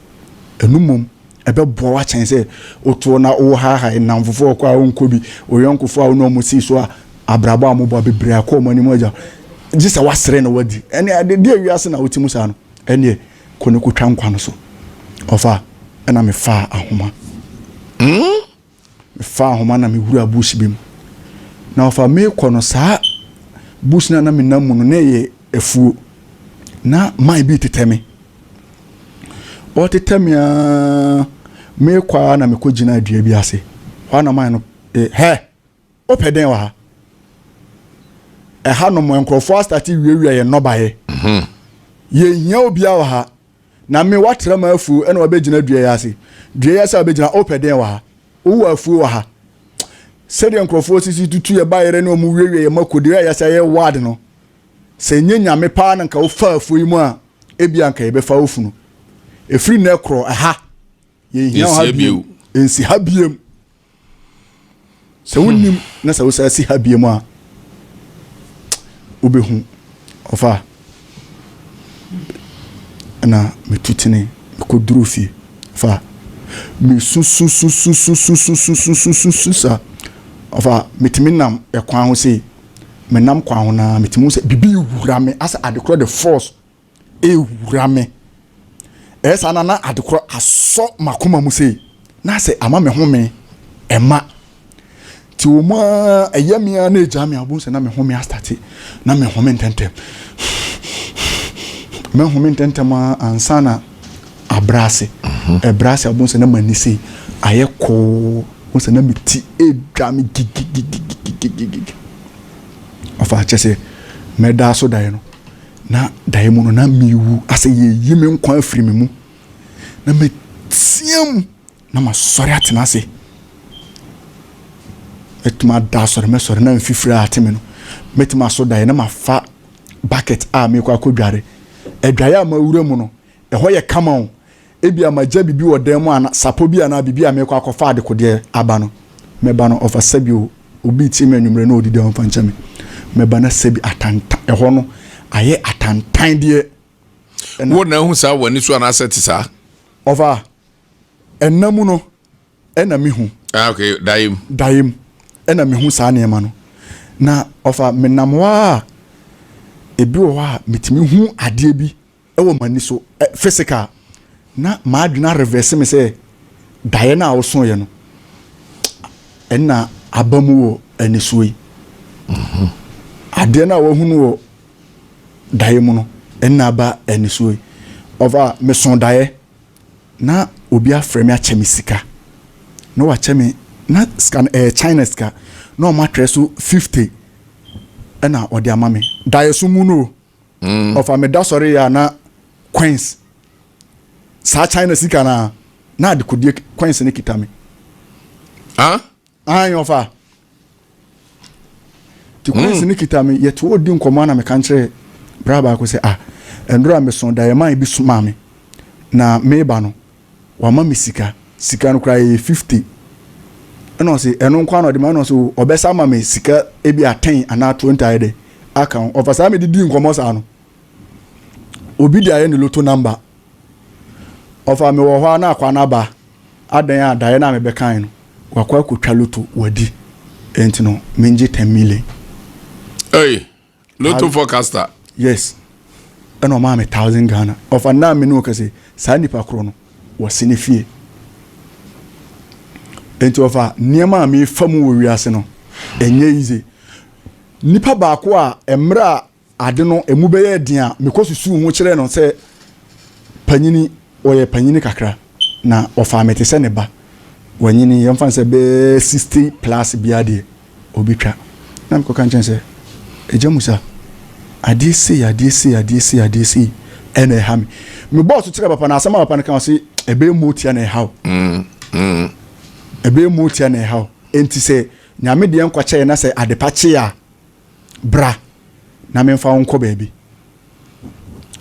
Ɛno mmom, ɛbɛboa wo akyɛn sɛ wotoɔ na wohaahae nnamfofoɔ kɔ a wonkɔ bi, wo yɔnkofoɔ a wo ne wɔn sii so a abrabɔ a mobɔ a bebree akɔ wɔn anim agya. Gye sɛ woasere na woadi. Ɛne ade deɛ wiase na wote mu saa no, ɛneɛ kɔ ne kɔtwa nkwa no so. Ɔfa, ɛna mefaa ahoma. Mm? Mefaa ahoma na mewuraa bush bi mu. Na ɔfa merekɔ no saa bush no a na menam mu no na ɛyɛ afuo. Na man bi retetɛ me. Ɔretetɛ me ara merekɔ ara na mekɔgyinaa dua bi ase. Hɔ a na man no eh, hɛ wopɛ dɛn wɔ ha? Ɛha nom nkurɔfoɔ astate wiawia yɛn nnɔbaeɛ. Mhm. Yɛnhia obiara wɔ ha. Na me, woatra m'afuo na wabɛgyina dua yi ase. Dua yi ase a wabɛgyina, wopɛ deɛn wɔ ha? Wowɔ afuo wɔ ha. Sɛdeɛ nkurɔfoɔ sisi tutu yɛ bayerɛ ne wɔn wiawia yɛ mako deɛ yɛsɛ yɛ ward no, sɛ ɛnyɛ Nyame paa na nka wofa afuo yi mu a, ebia nka yɛbɛfa wo funu. Ɛfiri nnɛ korɔ, ɛha, yɛnhia wo ha bio. Ɛnsi ha biom. Sɛ wonnim na sɛ wosan si ha biom a, wobɛhu. Ɔfa na metu tene mekɔduru fie. Ɔfa mesusususususususususu saa. Ɔfa metumi nam ɛkwan ho sei. Menam kwan ho naa metumi hu sɛ biribi wura me asɛ adekorɔ de force rewura me. Ɛyɛ saa na na ade korɔ asɔ m'akoma mu sei, na sɛ ama me home ɛma. Nti wɔ mu ara ɛyɛ me ara na ɛgyaa me a, wobɛhu sɛ na me home astate, na me home ntɛntɛm. Mɛhome ntɛntɛm ara ansa na abrɛ ase. Mhm. Ɛbrɛ ase a wobɛhu sɛ na m'ani sei ayɛ kɔɔ, wobɛhu sɛ na me ti ɛredwa me gigigigigigigigi. Ɔfa kyɛ sɛ mɛda so daeɛ no, Na daeɛ mu no, na merewu, asɛ yɛreyi me nkwa afiri me mu. Na meteam na masɔre atena ase. Mɛtumi ada asɔre, mɛsɔre na mfifire ate me no, mɛtumi aso daeɛ na mafa bucket a mekɔ akɔdware. Adwaeɛ a mawura mu no, ɛhɔ yɛ kama o. Ebia magya biribi wɔ dan mu ana sapɔ bi anaa biribi a mekɔ akɔfa adekodeɛ aba no, mɛba no ɔfa sɛbi o, obi retie me anwummerɛ na ɔdidi a ɔmfa nkyɛ me. Mɛba na sɛbi atantan, ɛhɔ no ayɛ atantan deɛ. Wo na ahu saa wɔ w'ani so anaasɛ te saa? Ɔfa, ɛnna mu no ɛna mehu. Ah, okay, daeɛ mu. Daeɛ mu ɛna mehu saa nneɛma no. Na ɔfa menam hɔ a, ebi wɔ hɔ a metumi hu adeɛ bi wɔ m'ani so, physical, na m'adwene arevɛse me sɛ daeɛ no a wosoeɛ no ɛna aba mu wɔ anisoɔ yi. Mhm. Adeɛ no a wahunu wɔ daeɛ mu no ɛna aba anisoɔ yi. Ɔfa meso daeɛ na obi afrɛ me akyɛ me sika na wakyɛ me na sika no ɛyɛ China sika na wɔn atwerɛ so 50 ɛna ɔde ama me daeɛ so mu no o. Mm. Ɔfa me da sɔre yɛ a na coins saa China sika na na adekodie coins ne kita me. Ah? Ayi ɔfa. Ti coins mm. ne kita me yɛte hɔ di nkɔmɔ na meka nkyerɛ bra baako sɛ ah ɛnora meso da yɛ man bi soma me na meba no wama me sika, sika no koraa ɛyɛ 50 ɛna ɔse ɛno nko na ɔde ma ɛna ɔse ɔbɛsa ama me sika ebi a 10 anaa 20 ayɛ dɛ aka ho. Ɔfa saa mede di nkɔmmɔ saa no, obi de ayɛ ne loto number. Ɔfa mewɔ hɔ a na akwa no aba adan a daeɛ no a mebɛkae no wakɔ akɔtwa loto wadi ɛnti no mengye 10 million. Hey. Lotto forecaster. Yes. Ɛna ɔmaa me thousand Ghana. Ɔfa nna me ne ɔka saa nipa korɔ no wɔsi ne fie. Nti ɔfa nneɛma a mefa mu wɔ wiase no ɛnyɛ easy. Nipa baako a mmerɛ a ade no emu bɛyɛ den a mekɔ susu ho kyerɛ no sɛ panyini ɔyɛ panyini kakra na ɔfaa me te sɛ ne ba. Wanyini yɛmfa no sɛ bɛyɛ 60 plus biara deɛ ɔbɛtwa. Na mekɔka nkyɛn sɛ, Agya Musa, adeɛ sei, adeɛ sei, adeɛ sei, adeɛ sei ɛna ɛha me. Mebɔɔ so kyerɛ papa no, asɛm a papa no ka ɔse, ɛbɛyɛ motia na ɛha wo. Mm, mm. Ɛbɛyɛ motia na ɛha wo. Enti sɛ Nyame deɛ nkwa kyɛɛ na sɛ adepa kye a, bra na memfa wo nkɔ baabi.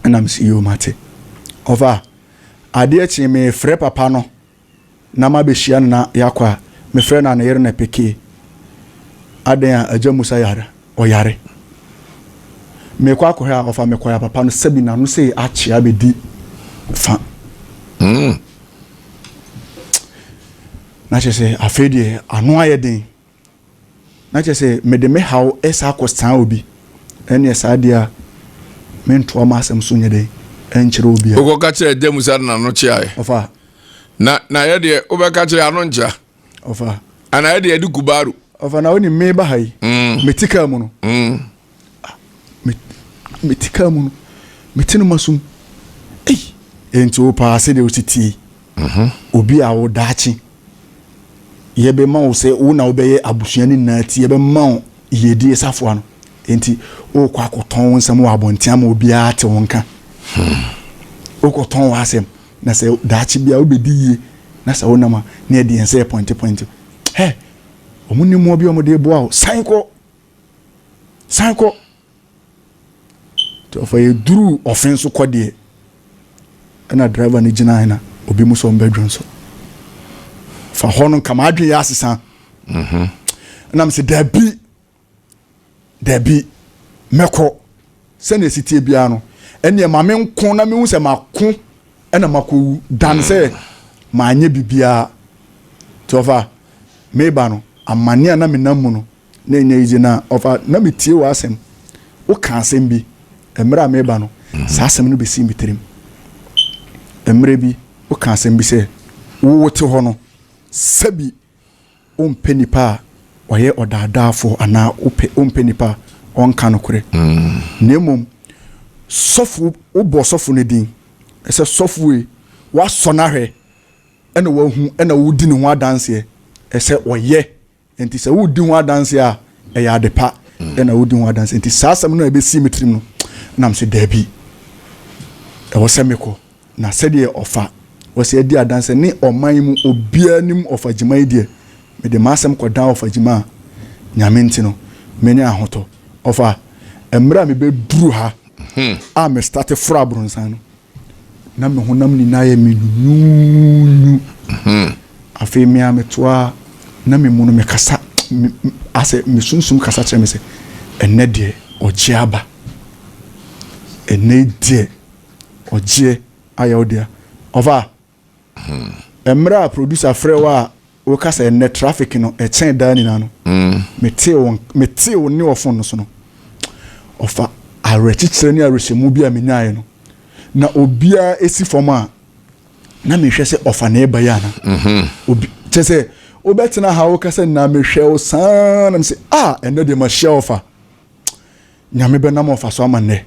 Ɛna mese, yoo mate. Ɔfa, adeɛ kyee mefrɛ papa no na mabɛhyia no na yɛakɔ a, mefrɛ no a ne yere na ɛpekee. Adɛn a Agya Musa yare? Ɔyare. Mekɔ akɔhwɛ a ɔfa mekɔɛ a papa no sɛbi n'ano sei akyea abɛdi fa. Mm. Na kyerɛ sɛ afei deɛ ano ayɛ den. Na kyerɛ sɛ mede me haw san akɔsan obi, ɛnneɛ saa deɛ a mentoa m'asɛm so nyɛ dɛn ɛnkyerɛ obiara. Wokɔka kyerɛ agya mu sa de n'ano kyeaeɛ. Ɔfa. Na na yɛ deɛ wobɛka kyerɛ ano nkyea. Ɔfa. Ana yɛ deɛ ɛde kubaru. Ɔfa na wonim meba ha yi. Mm. Mete kaa mu no. Mm. Ah, mete kaa mu no. Mete no masum. Ei, enti wo paa sɛdeɛ wosi tie. Mm-hmm. Obi a wo daakye yɛbɛma wo sɛ wo na wobɛyɛ abusua no nyinaa ti, yɛbɛma wo yiedie safoa no. Enti wokɔ akɔtɔn wo nsɛm wɔ abɔnten ama obiara te wo nka. Wokɔtɔn w'asɛm na sɛ daakye biara wobɛdi yie na sɛ wonam a na yɛde yɛn nsa yɛ pɔnte pɔnte. Hɛ, wɔn nni mmoa bi a wɔde boa wo. San kɔ. San kɔ. Nti ɔfa yɛduruu ɔfe so kɔ deɛ ɛna driver no gyina na obi mu sɛ ɔmbɛdwo nso fa hɔ no nka m'adwene yɛ asesa mhm. ɛna mesɛ dabi dabi mɛkɔ sɛnea ɛsi tie biara no ɛneɛ ma menko na mehu sɛ mako ɛna makɔwu dan sɛ maanyɛ biribiara nti ɔfa meba no amane a na menam mu no Na ɛnyɛ easy na ɔfa na metie w'asɛm woka asɛm bi mmerɛ a meba no mhm. saa asɛm no bɛsii me tirim mmerɛ bi woka asɛm bi sɛ wowote hɔ no sɛbi wompɛ nipa a ɔyɛ ɔdaadaafoɔ anaa wopɛ wompɛ nipa a ɔnka nokorɛ mm. na mmom sɔfo wobɔ sɔfo no din ɛsɛ sɔfo yi wasɔ no ahwɛ ɛna wahu ɛna wodi ne ho adanseɛ ɛsɛ ɔyɛ Enti sɛ woredi ho adanse a, ɛyɛ ade pa na wodi ho adanse. Enti saa asɛm no a ɛbɛsii me tirim no, na mesɛ daabi, ɛwɔ sɛ mekɔ. Na sɛdeɛ ɔfa wɔsɛ adi adanse ne ɔman mu obiara nim ɔfa gyima yi deɛ, mede m'asɛm kɔdan ɔfa gyima a, Nyame nti no, manya ahotɔ. Ɔfa, mmerɛ a mebɛduru ha a me starte foro abronsan no, na me honam nyinaa yɛ me nyunyuunyu. Afei me a metoa na me mu no mekasa, asɛ me sunsum kasa kyerɛ me sɛ, ɛnnɛ deɛ ɔgyeɛ aba. Ɛnnɛ deɛ ɔgyeɛ ayɛ wo dea. Ɔfa, mmerɛ a producer frɛ wo a woka sɛ ɛnnɛ traffic no ɛkyɛn daa nyinaa no, metee wo metee wo nne wɔ phone no so no, ɔfa awerɛkyekyerɛ ne awerɛhyɛmu bi a menyaeɛ no, na obiara esi fam a na mehwɛ sɛ ɔfa na ɛba yi ana. Obi kyɛ sɛ wobɛtena ha wokasa nyinaa mehwɛ wo saa na mesɛ ah ɛnnɛ deɛ mahyia ɔfa. Nyame bɛnam ɔfa so ama nnɛ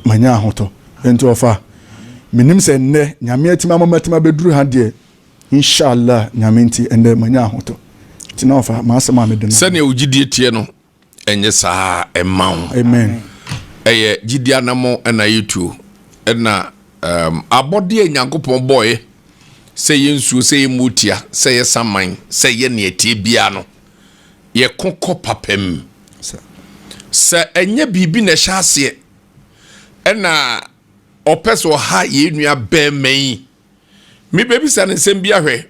manya ahotɔ. Enti ɔfa, menim sɛ nnɛ Nyame atumi ama matumi abɛduru ha deɛ, Inshallah Nyame nti ɛnnɛ manya ahotɔ. Nti na ɔfa, m'asɛm a mede no. Sɛnea wo gyidie teɛ no, ɛnyɛ saa mma wo. Amen. Ɛyɛ gyidie anammɔn na yɛtuo. Ɛna um, abɔdeɛ a Nyankopɔn bɔeɛ, sɛ ɛyɛ nsuo, sɛ ɛyɛ mootia, sɛ ɛyɛ saman, sɛ ɛyɛ nea ɛteɛ biara no, yɛko kɔ papa mu. Sɛ ɛnyɛ biribi na ɛhyɛ aseɛ ɛna ɔpɛ sɛ ɔha yɛn nua bɛrima yi. Mebɛbisa no nsɛm bi ahwɛ.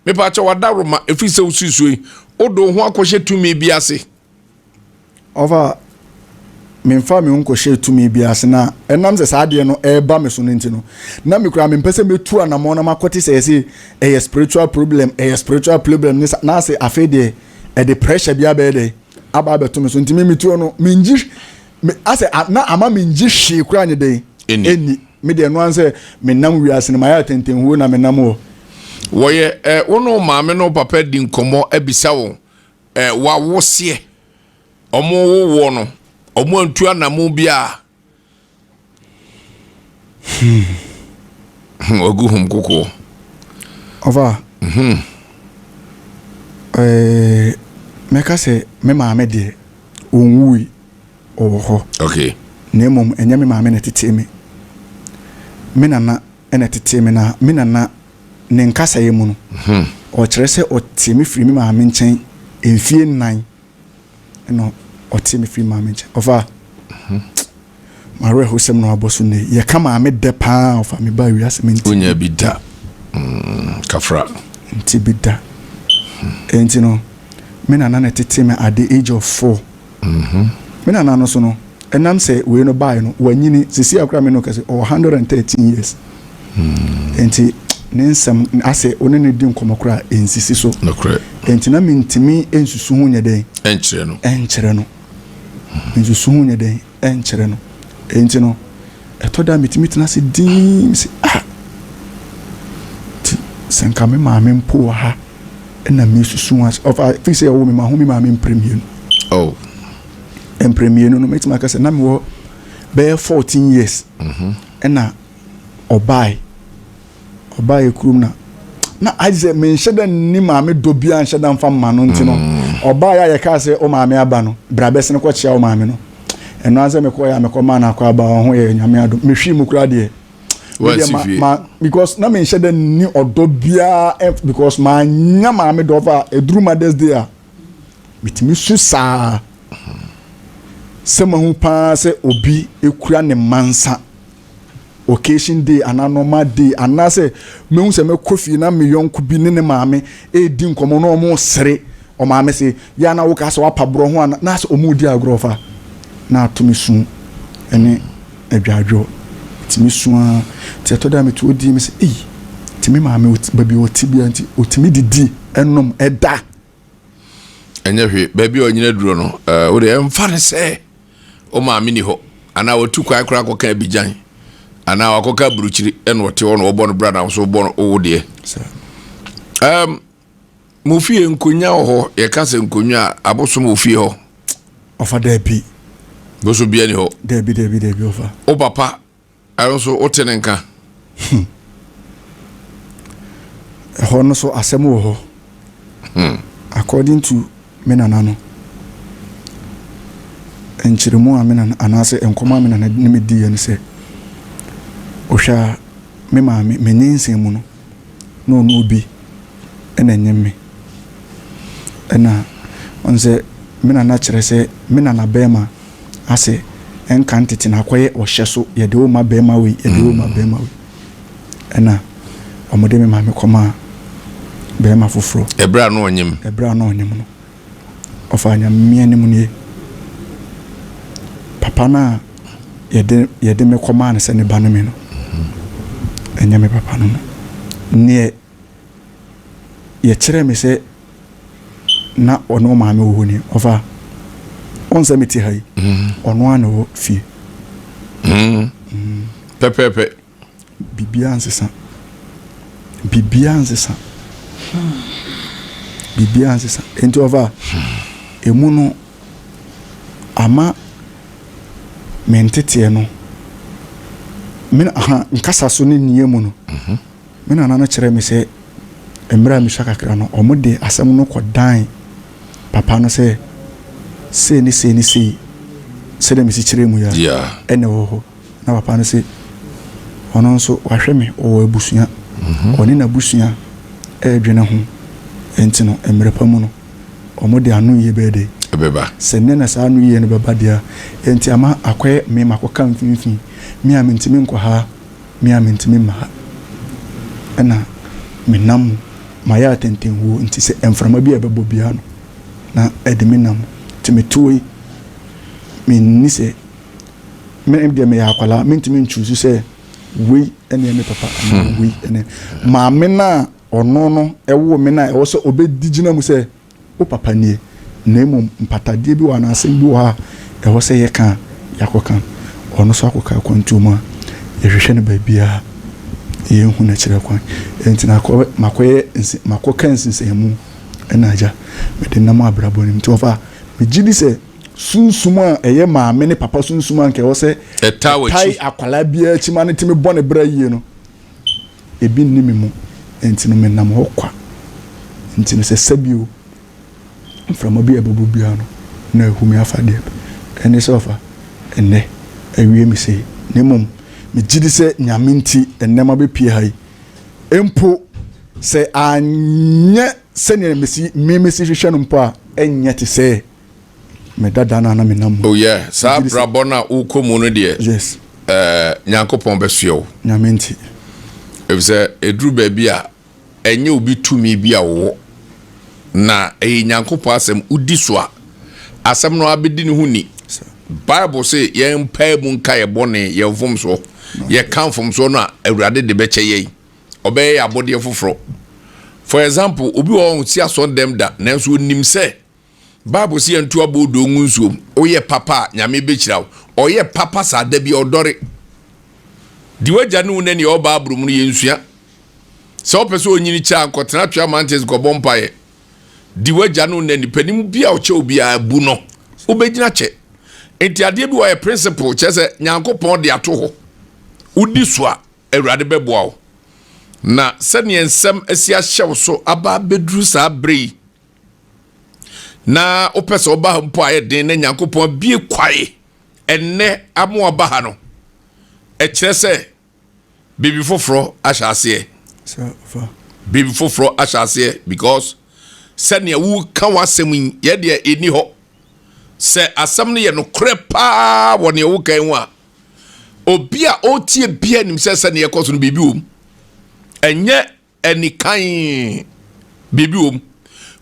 Mepaakyɛ wadaworoma ɛfiri sɛ wosusuo yi, wode wo ho akɔhyɛ tumi bi ase. Ɔfa, memfaa me ho nkɔhyɛɛ tumi biara ase, na ɛnam sɛ saa adeɛ no ɛreba me so no nti no, na me koraa mempɛ sɛ mɛtu anammɔn na makɔte sɛ yɛse ɛyɛ spiritual problem, ɛyɛ spiritual problem ne sa, na ase afei deɛ ɛde pressure bi abɛyɛ dɛ aba abɛto me so, nti me metuo no mengye me asɛ na ama mengye hwee koraa nyɛ dɛn ɛnni. Me deɛ ɛno ara sɛ menam wiase no mayɛ atɛntɛnhuo na menam hɔ. Wɔyɛ ɛ wo ne wo maame ne wo papa di nkɔmmɔ abisa wɔn ɛ w'awoseɛ Ɔmo wo woɔ no ɔmo antu anamo biaa. Hmm. Wagu hom kokoɔ. Ɔfa. Hmm. Ɛɛ mɛka sɛ me maame deɛ ɔnwui ɔwɔ hɔ. Okay. Na mmom ɛnyɛ me maame na ɛtetee me. Me nana na ɛtetee me na me nana ne nkasaeɛ mu no ɔkyerɛ sɛ ɔtee me firi me maame nkyɛn mfie nnan. Ɛna ɔtee me firi maame nkyɛn. Ɔfa, m'awerɛhosɛm na wabɔ so nnɛ yi. Yɛka maame dɛ paa ɔfa me baa wiase me nti. Wonya bi da. Mm, kafra. Nti bi da. Enti no, me nana na ɛtetee me at the age of four. Me nana no so no, ɛnam sɛ wei no baeɛ no, wanyini. Seesei a koraa me ne wo kasa yi, ɔwɔ 113 years. Enti ne nsɛm asɛ wo ne no di nkɔmmɔ koraa a, ɛnsisi so. Nokorɛ. Enti na mentumi nsusu ho nyɛ dɛn? Ɛnkyerɛ no. Ɛnkyerɛ no. Nsusu ho nyɛ dɛn? Ɛnkyerɛ no. Enti no, ɛtɔ da a metumi tena ase dinn, mese, ah! Nti sɛ nka me maame mpo wɔ ha na mesusu ho ase. Ɔfa, firi sɛ yɛwoo me, mahu me maame mprɛ mmienu. Oh. Mprɛ mmienu no, mɛtumi aka sɛ na mewɔ bɛyɛ 14 years. Ɛna ɔbae. Ɔbaeɛ kurom na na ayɛ sɛ menhyɛ da nni maame dɔ biara nhyɛ da mfa mma no nti no ɔbaeɛ a yɛkaa sɛ wo maame aba no bra bɛsene kɔkyea wo maame no. Ɛno ara sɛ mekɔeɛ a mekɔmaa no akɔ aba ɔho yɛ Nyame adom. Mehwee mu koraa deɛ medeɛ ma ma because na menhyɛ da nni ɔdɔ biara because manya maame dɔ fa ɛduru Mother's Day a metumi su saa sɛ mahu paa sɛ obi kura ne mma nsa occasion day anaa normal day anaasɛ mehu sɛ mɛkɔ fie na me yɔnko bi ne ne maame redi nkɔmmɔ na wɔn resere ɔmaame se yɛ ana woka sɛ wapa borɔ ho ana na sɛ wɔn redi agorɔ fa na ato me su ne adwadwoɔ nti me su ara nti ɛtɔ da meto odi me sɛ ei nti me maame baabi ɔte bia nti ɔtumi didi ɛnom ɛda. Ɛnyɛ hwee, baabi a ɔnyina duro no, eh, wo deɛ ɛmfa no sɛ wo maame ni hɔ anaa watu kwan koraa kɔka Abidjan anaa wakɔka aburukyiri ɛna ɔte hɔ na ɔbɔ no bra na nso wobɔ no wo deɛ. Um, mo fie nkonya wɔ hɔ, yɛka sɛ nkonya a abosom wɔ fie hɔ. Ɔfa daabi. Bosom bia ni hɔ. Daabi daabi daabi ɔfa. Wo papa Ɛno nso wote ne nka? Hmm. Ɛhɔ no so asɛm wɔ hɔ. Hmm. According to me nana no, nkyerɛmu a me nana anaasɛ nkɔmɔ a me nana ne me diiɛ no sɛ, ɔhwɛ a me maame me nyinsɛn mu no, na ɔne obi na ɛnyem me. Ɛna ɔn sɛ. Me nana kyerɛ sɛ me nana bɛɛma ase nka ntete na akɔyɛ ɔhyɛ so yɛde wo ma bɛɛma wei yɛde wo ma bɛɛma wei ɛna wɔde me maame kɔmaa bɛɛma foforɔ. Ɛberɛ a na ɔnyem. Ɛberɛ a na ɔnyem no ɔfaa Nyame anim nie papa no a yɛde yɛde me kɔmaa no sɛ ne ba ne me no ɛnyɛ me papa no no neɛ yɛkyerɛɛ me sɛ na ɔne ɔmaame wɔ hɔ ni ɔfa ɔn sɛ mete ha yi ɔno ara na ɛwɔ fie pɛpɛɛpɛ biribiara nsesa biribiara nsesa biribiara nsesa nti ɔfa emu no ama me nteteɛ no me aha nkasa so ne nneɛ mu no Me nana no kyerɛɛ me sɛ mmerɛ a mesua kakra no, wɔde asɛm no kɔdan papa no sɛ sei ne sei ne sei, sɛdeɛ mesi kyerɛɛ mu yi ara ɛna ɛwɔ hɔ. Na papa no se ɔno nso wahwɛ me, ɔwɔ abusua, ɔne n'abusua ɛredwene ho, nti no mmerɛ pa mu no wɔde anoyie bɛyɛ dɛn? Ɛbɛba. Sɛ nnɛ na saa anoyie no bɛba deɛ a, nti ama akɔyɛ me makɔka mfimfini, me a mentumi nkɔ ha. Me a mentumi mma ha. Ɛna menam mu, mayɛ atɛntɛnhuo nti sɛ mframa bi a ɛbɛbɔ biara no, na ɛde me nam. Nti mete hɔ yi, menni sɛ, me deɛ meyɛ akwadaa, mentumi nkyuusu sɛ wei ɛne ɛyɛ me papa anaa hmm. wei ɛne maame no a ɔno no ɛwoo me no a ɛwɔ sɛ ɔbɛdi gyina mu sɛ Wo papa nie, na mmom mpatadeɛ bi wɔ anaa asɛm bi wɔ hɔ a ɛwɔ sɛ yɛka a, yɛakɔka. Ɔno nso akɔka akwantuo mu a, yɛhwehwɛ no baabiara, yɛnhu no akyirɛ kwan. Enti na akɔ, makɔyɛ nse, makɔka nsensɛnmu ɛna agya, mede nam abrabɔ no mu. Nti ɔfa, megye di sɛ sunsum a ɛyɛ maame ne papa sunsum a anka ɛwɔ sɛ ɛtaa w'akyi. akwadaa biara akyi ma no tumi bɔ ne bra yie no, ebi nni me mu, enti no menam hɔ kwa. Enti no sɛ sɛbio mframa bi a ɛbɛbɔ biara no, na ahu me afa deɛ ɛne sɛ ɔfa ɛnnɛ awie me sei. Na mmom megye di sɛ Nyame nti ɛnnɛ mabɛpie ha yi. Mpo sɛ anyɛ sɛdeɛ mesi me mesi hwehwɛ no mpo a, ɛnyɛ te sɛ me dada no a na menam mu. Oh yeah, saa abrabɔ no a wokɔ mu no deɛ. Yes. Eh, Nyankopɔn bɛsoɛ wo. Nyame nti. Efisɛ ɛduru baabi a, ɛnyɛ obi tumi bi a wowɔ, na ɛyɛ Nyankopɔn asɛm, wodi so a, asɛm no ara bɛdi ne ho ni. Bible se yɛmpae mu nka yɛ bɔne, yɛn mfomsoɔ. Yɛka mfomsoɔ no a, Awurade de bɛkyɛ yɛn. Ɔbɛyɛ yɛn abɔdeɛ foforɔ. For example, obi wɔ hɔ a ɔnsi asɔndɛm da, nanso onim sɛ Bible se yɛnto aboodoo ngu nsuom. Woyɛ papa a, Nyame bɛhyira wo. Ɔyɛ papa saa da bi ɔdɔre. Di w'agya ne wo na nea ɔwɔ Bible mu no yɛnsua. Sɛ wopɛ sɛ onyini kyɛ a, nkɔtena Twea Mountains nkɔbɔ mpaeɛ. Di w'agya ne wo na ni. Panin bi a ɔkyɛ wo biara, bu no. Wobɛgyina kyɛ. Nti adeɛ bi wɔ yɛ principle, kyerɛ sɛ Nyankopɔn de ato hɔ. Wodi so a, Awurade bɛboa wo. Na sɛdeɛ nsɛm asi ahyɛ wo so aba abɛduru saa berɛ yi, na wopɛ sɛ woba ha mpo a ɛyɛ den na Nyankopɔn abie kwae ɛnnɛ ama waba ha no, ɛkyerɛ sɛ biribi foforɔ ahyɛ aseɛ. Biribi foforɔ ahyɛ aseɛ because sɛnea woka w'asɛm yi yɛ deɛ ɛni hɔ. Sɛ asɛm no yɛ nokorɛ paa wɔ nea woka yi ho a, obi a ɔretie bia nim sɛ sɛnea ɛkɔ so no biribi wɔ mu. Ɛnyɛ Anikan, biribi wɔ mu.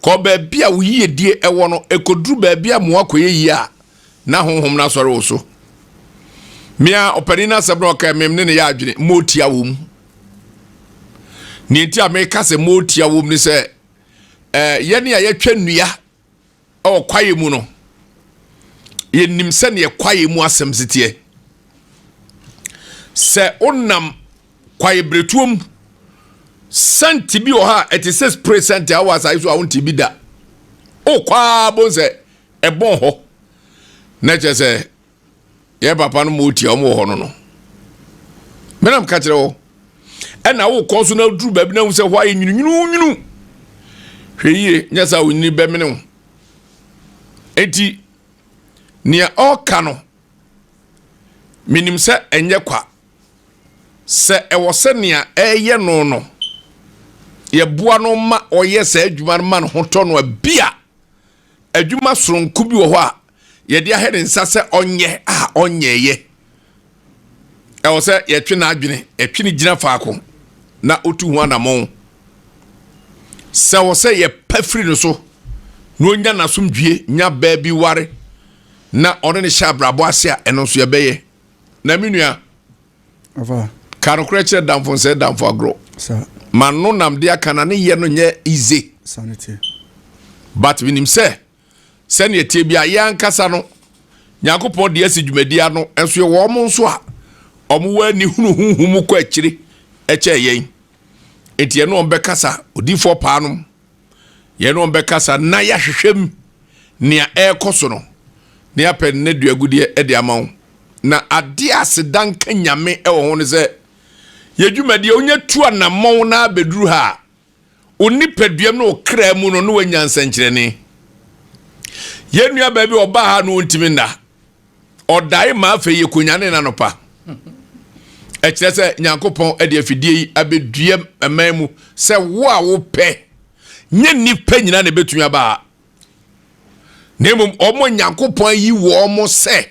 Kɔ baabi a wo yiyedie wɔ no, ɛkɔduru baabi a mmoa kɔyɛ yie a, na honhom no asɔre wo so. Mea ɔpanin no asɛm na ɔka mem ne ne yɛ adwene, mootia wɔ mu. Nea nti a meka sɛ mootia wɔ mu ne sɛ, eh, yɛne a yɛtwa nnua wɔ kwaeɛ mu no, yɛnim sɛdeɛ kwaeɛ mu asɛm si teɛ. Sɛ wonam kwaeɛ berɛtuo mu, sɛnte bi wɔ hɔ a ɛte sɛ spray sɛnte a wɔ asase so a wonte bi da. Wokɔ ara bohu sɛ ɛbɔn hɔ. Na kyerɛ sɛ yɛn papa no ma otia wɔn wɔ hɔ no no. Menam ka kyerɛ wɔ. Ɛna wokɔ nso na duru baabi na hu sɛ hɔ ayɛ nwununwununwunu. Hwɛ yie, nyɛ saa onyini bɛmene wo. Enti nea ɔreka no, menim sɛ ɛnyɛ kwa. Sɛ ɛwɔ sɛ nea ɛreyɛ no no, yɛboa no ma ɔyɛ saa adwuma no ma no ho tɔ no a, bi a. adwuma soronko bi wɔ hɔ a yɛde ahɛ ne nsa sɛ ɔnyɛ a ɔnyɛɛyɛ. Ɛwɔ sɛ yɛtwe n'adwene, yɛtwe ne gyina faako na otu ho anammɔn. Sɛ wɔ sɛ yɛpa firi no so na onya n'asomdwie, nya baa bi ware na ɔne ne hyɛ abrabɔ ase a, ɛno nso yɛbɛyɛ. Na me nua, ka nokorɛ kyerɛ damfo nsɛ damfo agorɔ. Ma no nam de aka na ne yɛ no nyɛ easy. But menim sɛ sɛnea ɛteɛ bi a yɛn ankasa no Nyankopɔn de asi dwumadi ano nso yɛwɔ wɔn nso a wɔn wɔ ani hunu honhom mu kɔ akyire ɛkyɛ yɛn. Enti yɛne wɔn bɛkasa, odiyifoɔ paa nom, yɛne wɔn bɛkasa na yɛahwehwɛ mu nea ɛrekɔ so no na yɛapɛ ne duagudeɛ de ama wo. Na adeɛ a aseda nka Nyame wɔ ho ne sɛ yɛ dwumadie wonya tu anammɔn na abɛduru ha a, wo nipaduam ne wo kra mu no na wanya nsɛnkyerɛnne. Yɛn nua baa bi ɔbaa ha no ɔntumi nna. Ɔdae ma afei yɛkɔnyane no anɔpa. Ɛkyerɛ sɛ Nyankopɔn de afidie yi abɛdua man mu sɛ wo a wopɛ nyɛ nnipa nyinaa na ɛbɛtumi aba ha. Na mmom wɔn Nyankopɔn ayi wɔn sɛ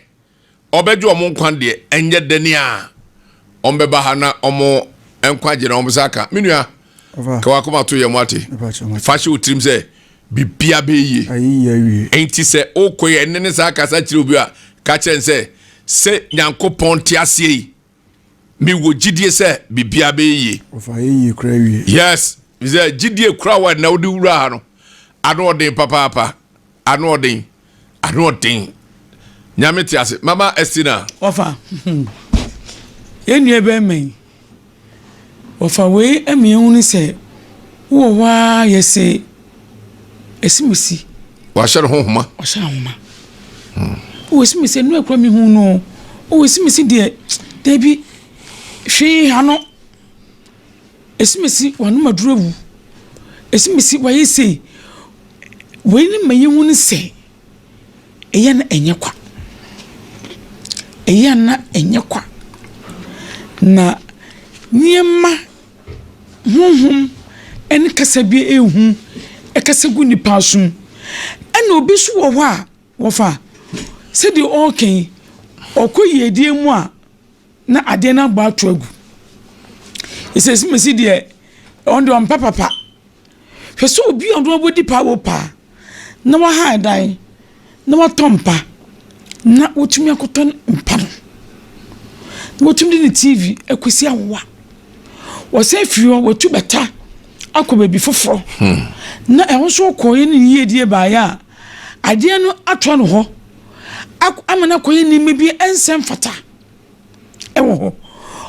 ɔbɛgye wɔn nkwa deɛ ɛnyɛ dɛne a wɔn bɛba ha na wɔn nkwagye na wɔn nsa aka. Me nua, ka wakoma to yɛn mu ate. Fa hyɛ wo tirim sɛ bibia bɛyɛ yie. Enti sɛ wokɔ yɛ ɛne ne saa kasa kyerɛ obi a, ka kyerɛ no sɛ sɛ Nyankopɔn te aseɛ yi, mewɔ gyidie sɛ bibia bɛyɛ yie. Yes, sɛ gyidie kura wɔ ɛnna wode wura ha no, ano ɔden papaapa. Ano ɔden, ano ɔden. Nyame te ase. Mama Estina. Wɔfa yɛn nua bɛrima yi. Wɔfa wei ma yɛhunu sɛ wowɔ hɔ ara yɛse asimesi. Wahyɛ ne ho homa. Wahyɛ ne homa. Wowɔ asimesi nnura kura mehu no. Wowɔ asimesi deɛ dabi hwee ha no. Asimesi wanom aduro awu. Asimesi wayɛ sei. Wei ne ma yɛhu ne sɛ, ɛyɛ na ɛnyɛ kwa. Ɛyɛ na ɛnyɛ kwa. Na nneɛma, honhom ne kasa bi ehu kasa gu nnipa asom. Ɛna obi nso wɔ hɔ a, wɔfa sɛdeɛ ɔreka yi, ɔkɔ yiedie mu a, na adeɛ no abɔ ato agu. Ɛsɛ sɛ mesi deɛ, ɔno deɛ ɔmpɛ papa. Hwɛ sɛ obi a ɔno abɔdi paa wɔ paa na wahan dan na watɔ mpa na watumi akɔtɔ mpa no na watumi de ne TV akɔsi awowa. Wɔsan firi hɔ watu bɛta akɔ baabi foforɔ na ɛho nso kɔeɛ ne yiedie baeɛ a adeɛ no atoa no hɔ ama no akɔyɛ nneɛma bi ɛnsɛ mfata ɛwɔ hɔ.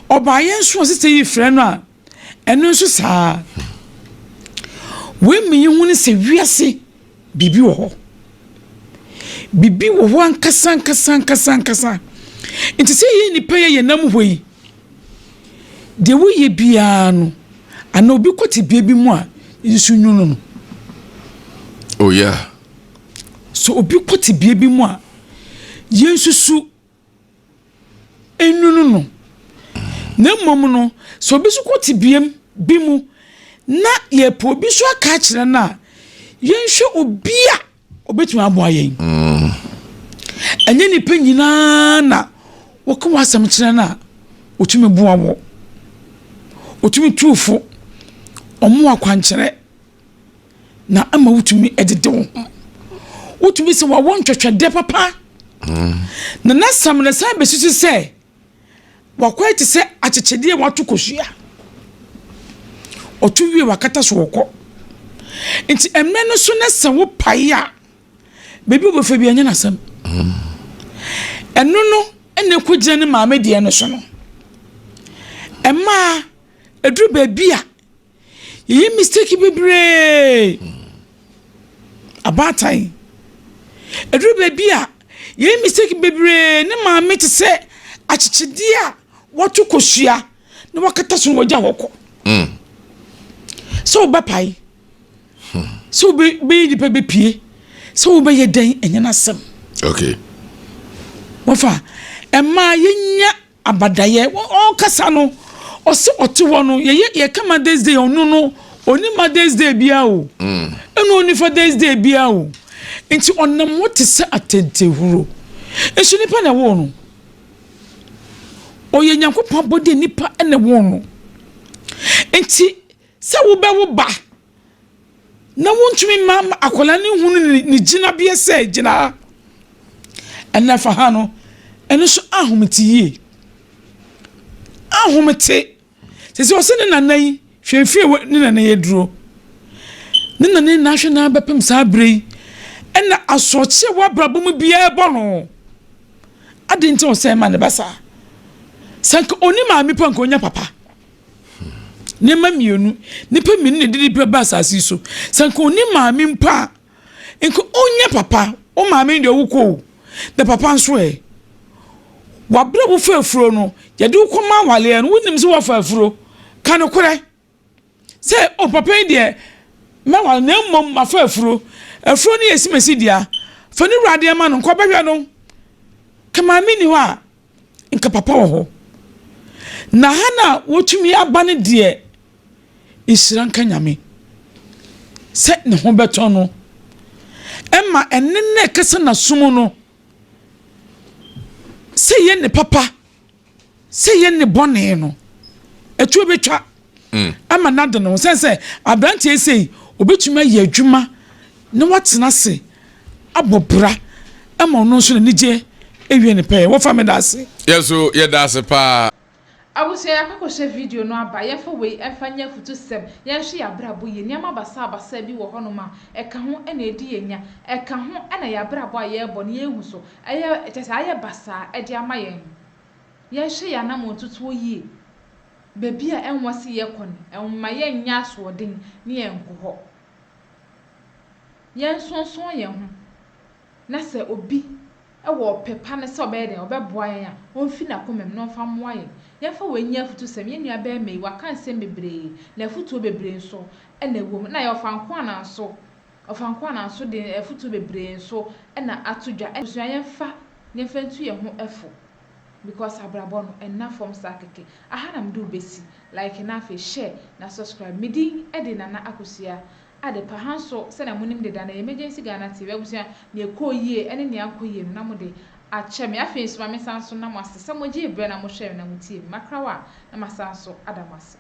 Ɔbaeɛ nso a sista yi frɛ no a Ɛno nso saa ara. Wei ma yɛhu ne sɛ wiase biribi wɔ hɔ. Biribi wɔ hɔ ankasa ankasa ankasa ankasa. Nti sɛ yɛn nnipa yɛ yɛn nam hɔ yi, deɛ woyɛ biara no, anaa obi kɔ tebea bi mu a, nsu nwunu no. Oh yeah. So obi kɔ tebea bi mu a, yɛnsusu nnunu no, na mmom no, sɛ obi nso kɔ tebea bi mu na yɛpɛ obi nso aka akyerɛ no a, yɛnhwɛ obi a obetumi aboa yɛn. Mm. Ɛnyɛ nnipa nyinaa na wɔka wɔn asɛm kyerɛ no a otumi boa wɔ. Otumi tu fo, ɔmo akwankyerɛ. na ama wotumi dede wo ho. Wotumi sɛ wɔawɔ ntwɛtwɛdɛ papa. Na n'asɛm no san bɛsusu sɛ wakɔyɛ te sɛ akyekyedeɛ a wato kosua. Ɔto wie wakata so ɔkɔ. Nti mmerɛ no so na sɛ wopae a, baabi a wobɛfa bi ɛnyɛ n'asɛm. Ɛno no ɛna ɛkɔgyina ne maame deɛ no so no. Ɛmaa ɛduru baabi a Yɛyɛ mistake bebree. Abaatan. Ɛduru baabi a, yɛyɛ mistake bebree. Ne maame te sɛ akyekyedeɛ a wɔto kosua na wakata so na wagya hɔ kɔ. Mm. Sɛ wobɛpae, sɛ wobɛyɛ nipa bɛpie, sɛ wobɛyɛ dɛn ɛnyɛ n'asɛm. Okay. Wɔfa ɛmaa yɛnya Abadayɛ, ɔkasa no, ɔse ɔte hɔ no, yɛyɛ yɛka Mother's Day, ɔno no, ɔni Mother's Day biara o, mm. ɛna ɔni Father's Day biara o. Nti ɔnam hɔ te sɛ atɛntɛhuro. Nso nipa na ɛwoo no. Ɔyɛ Nyankopɔn abɔdeɛ nipa na ɛwoo no. Nti sɛ wobɛwo ba na wontumi mma akwadaa no nhunu ne gyinabeɛ sɛ gyina ha ɛna fa ha no, ɛno nso ahomete yie. Ahomete. Sɛ sɛ ɔsɛ ne nana yi, hwɛ fie wɔ ne nana yi aduro. Ne nana yi na ahwɛ na abɛpem saa berɛ yi, ɛna asorɔkye a w'abrabɔ mu biara bɔ no. Adɛn nti na ɔsɛ ma ne ba saa? Sɛ nka ɔni maame pa nka ɔnya papa. Nneɛma mmienu, nnipa mmienu na ɛde nipa ba asase yi so. Sɛ nka ɔni maame mpo a, nka ɔnya papa. Wo maame deɛ wokɔ o, na papa nso ɛ. Wabrɛ wo fa afuro no, yɛde wo kɔma awaleɛ no, wonim sɛ woafa afuro. Ka nokorɛ sɛ, o papa yi deɛ mɛwale na mmom mafa afuro. Afuro no yɛ simasi dea. Fa ne wura adeɛ ma no, nka ɔbɛhwɛ no. Ka maame nni hɔ a, nka papa wɔ hɔ. Na ha na wɔtumi aba no deɛ, nhyira nka Nyame sɛ ne ho bɛtɔ no. Ɛma ɛne na ɛkasa n'asom no, sɛ yɛ ne papa, sɛ yɛ ne bɔne no, ɛtuo bɛtwa mm. ama no ade ne ho. Sɛ sɛ aberanteɛ sei, obɛtumi ayɛ adwuma na watena ase abɔ bra ma ɔno nso n'anigye awie ne pɛyɛ. Wɔfa meda ase. Yɛn nso yɛda ase paa. Abusua yɛakɔ akɔhwɛ video no aba, yɛmfa wei mfa nyɛ afutusɛm, yɛnhwɛ yɛn abrabɔ yie, nneɛma basaabasaa bi wɔ hɔnom a ɛka ho na ɛdi yɛn nya, ɛka ho na yɛn abrabɔ a yɛrebɔ no yɛnhu so, ɛyɛ kyerɛ sɛ ayɛ basaa de ama yɛn. Yɛnhwɛ yɛn anammɔntutuo yie, baabi a ɛnwɔ se yɛkɔ no, mma yɛnnyɛ asoɔden ne yɛnkɔ hɔ. Yɛnsonsono yɛn ho, na sɛ obi wɔ ɔpɛ pa no sɛ ɔbɛyɛ dɛn, ɔbɛboa yɛn a, ɔmfi n'akomam na ɔmfa mmoa yɛn. Yɛmfa wei nyɛ afutusɛm, Yɛn nuabarima yi, waka nsɛm bebree, na afutuo bebree nso na ɛwɔ mu. Na yɛ ɔfa-nko-anaa nso, ɔfa-nko-anaa nso de afutuo bebree nso na ato dwa. Abusua, yɛmfa na yɛmfa ntu yɛn ho fo because abrabɔ no, ɛnna fam saa kɛkɛ. Aha na mede wo bɛsi. Like na afei share na subscribe. Me din de Nana Akosua Adepa. Ha nso sɛnea monim deda no ɛyɛ Emergency Ghana TV. Abusua, nea ɛkɔɔ yie ne nea ankɔ yie no na mode akyɛ me. Afei nso ma mensan nso nna mo ase sɛ mogyee berɛ na mohwɛɛ me na motiee me. Makrawa a na masan nso ada mo ase.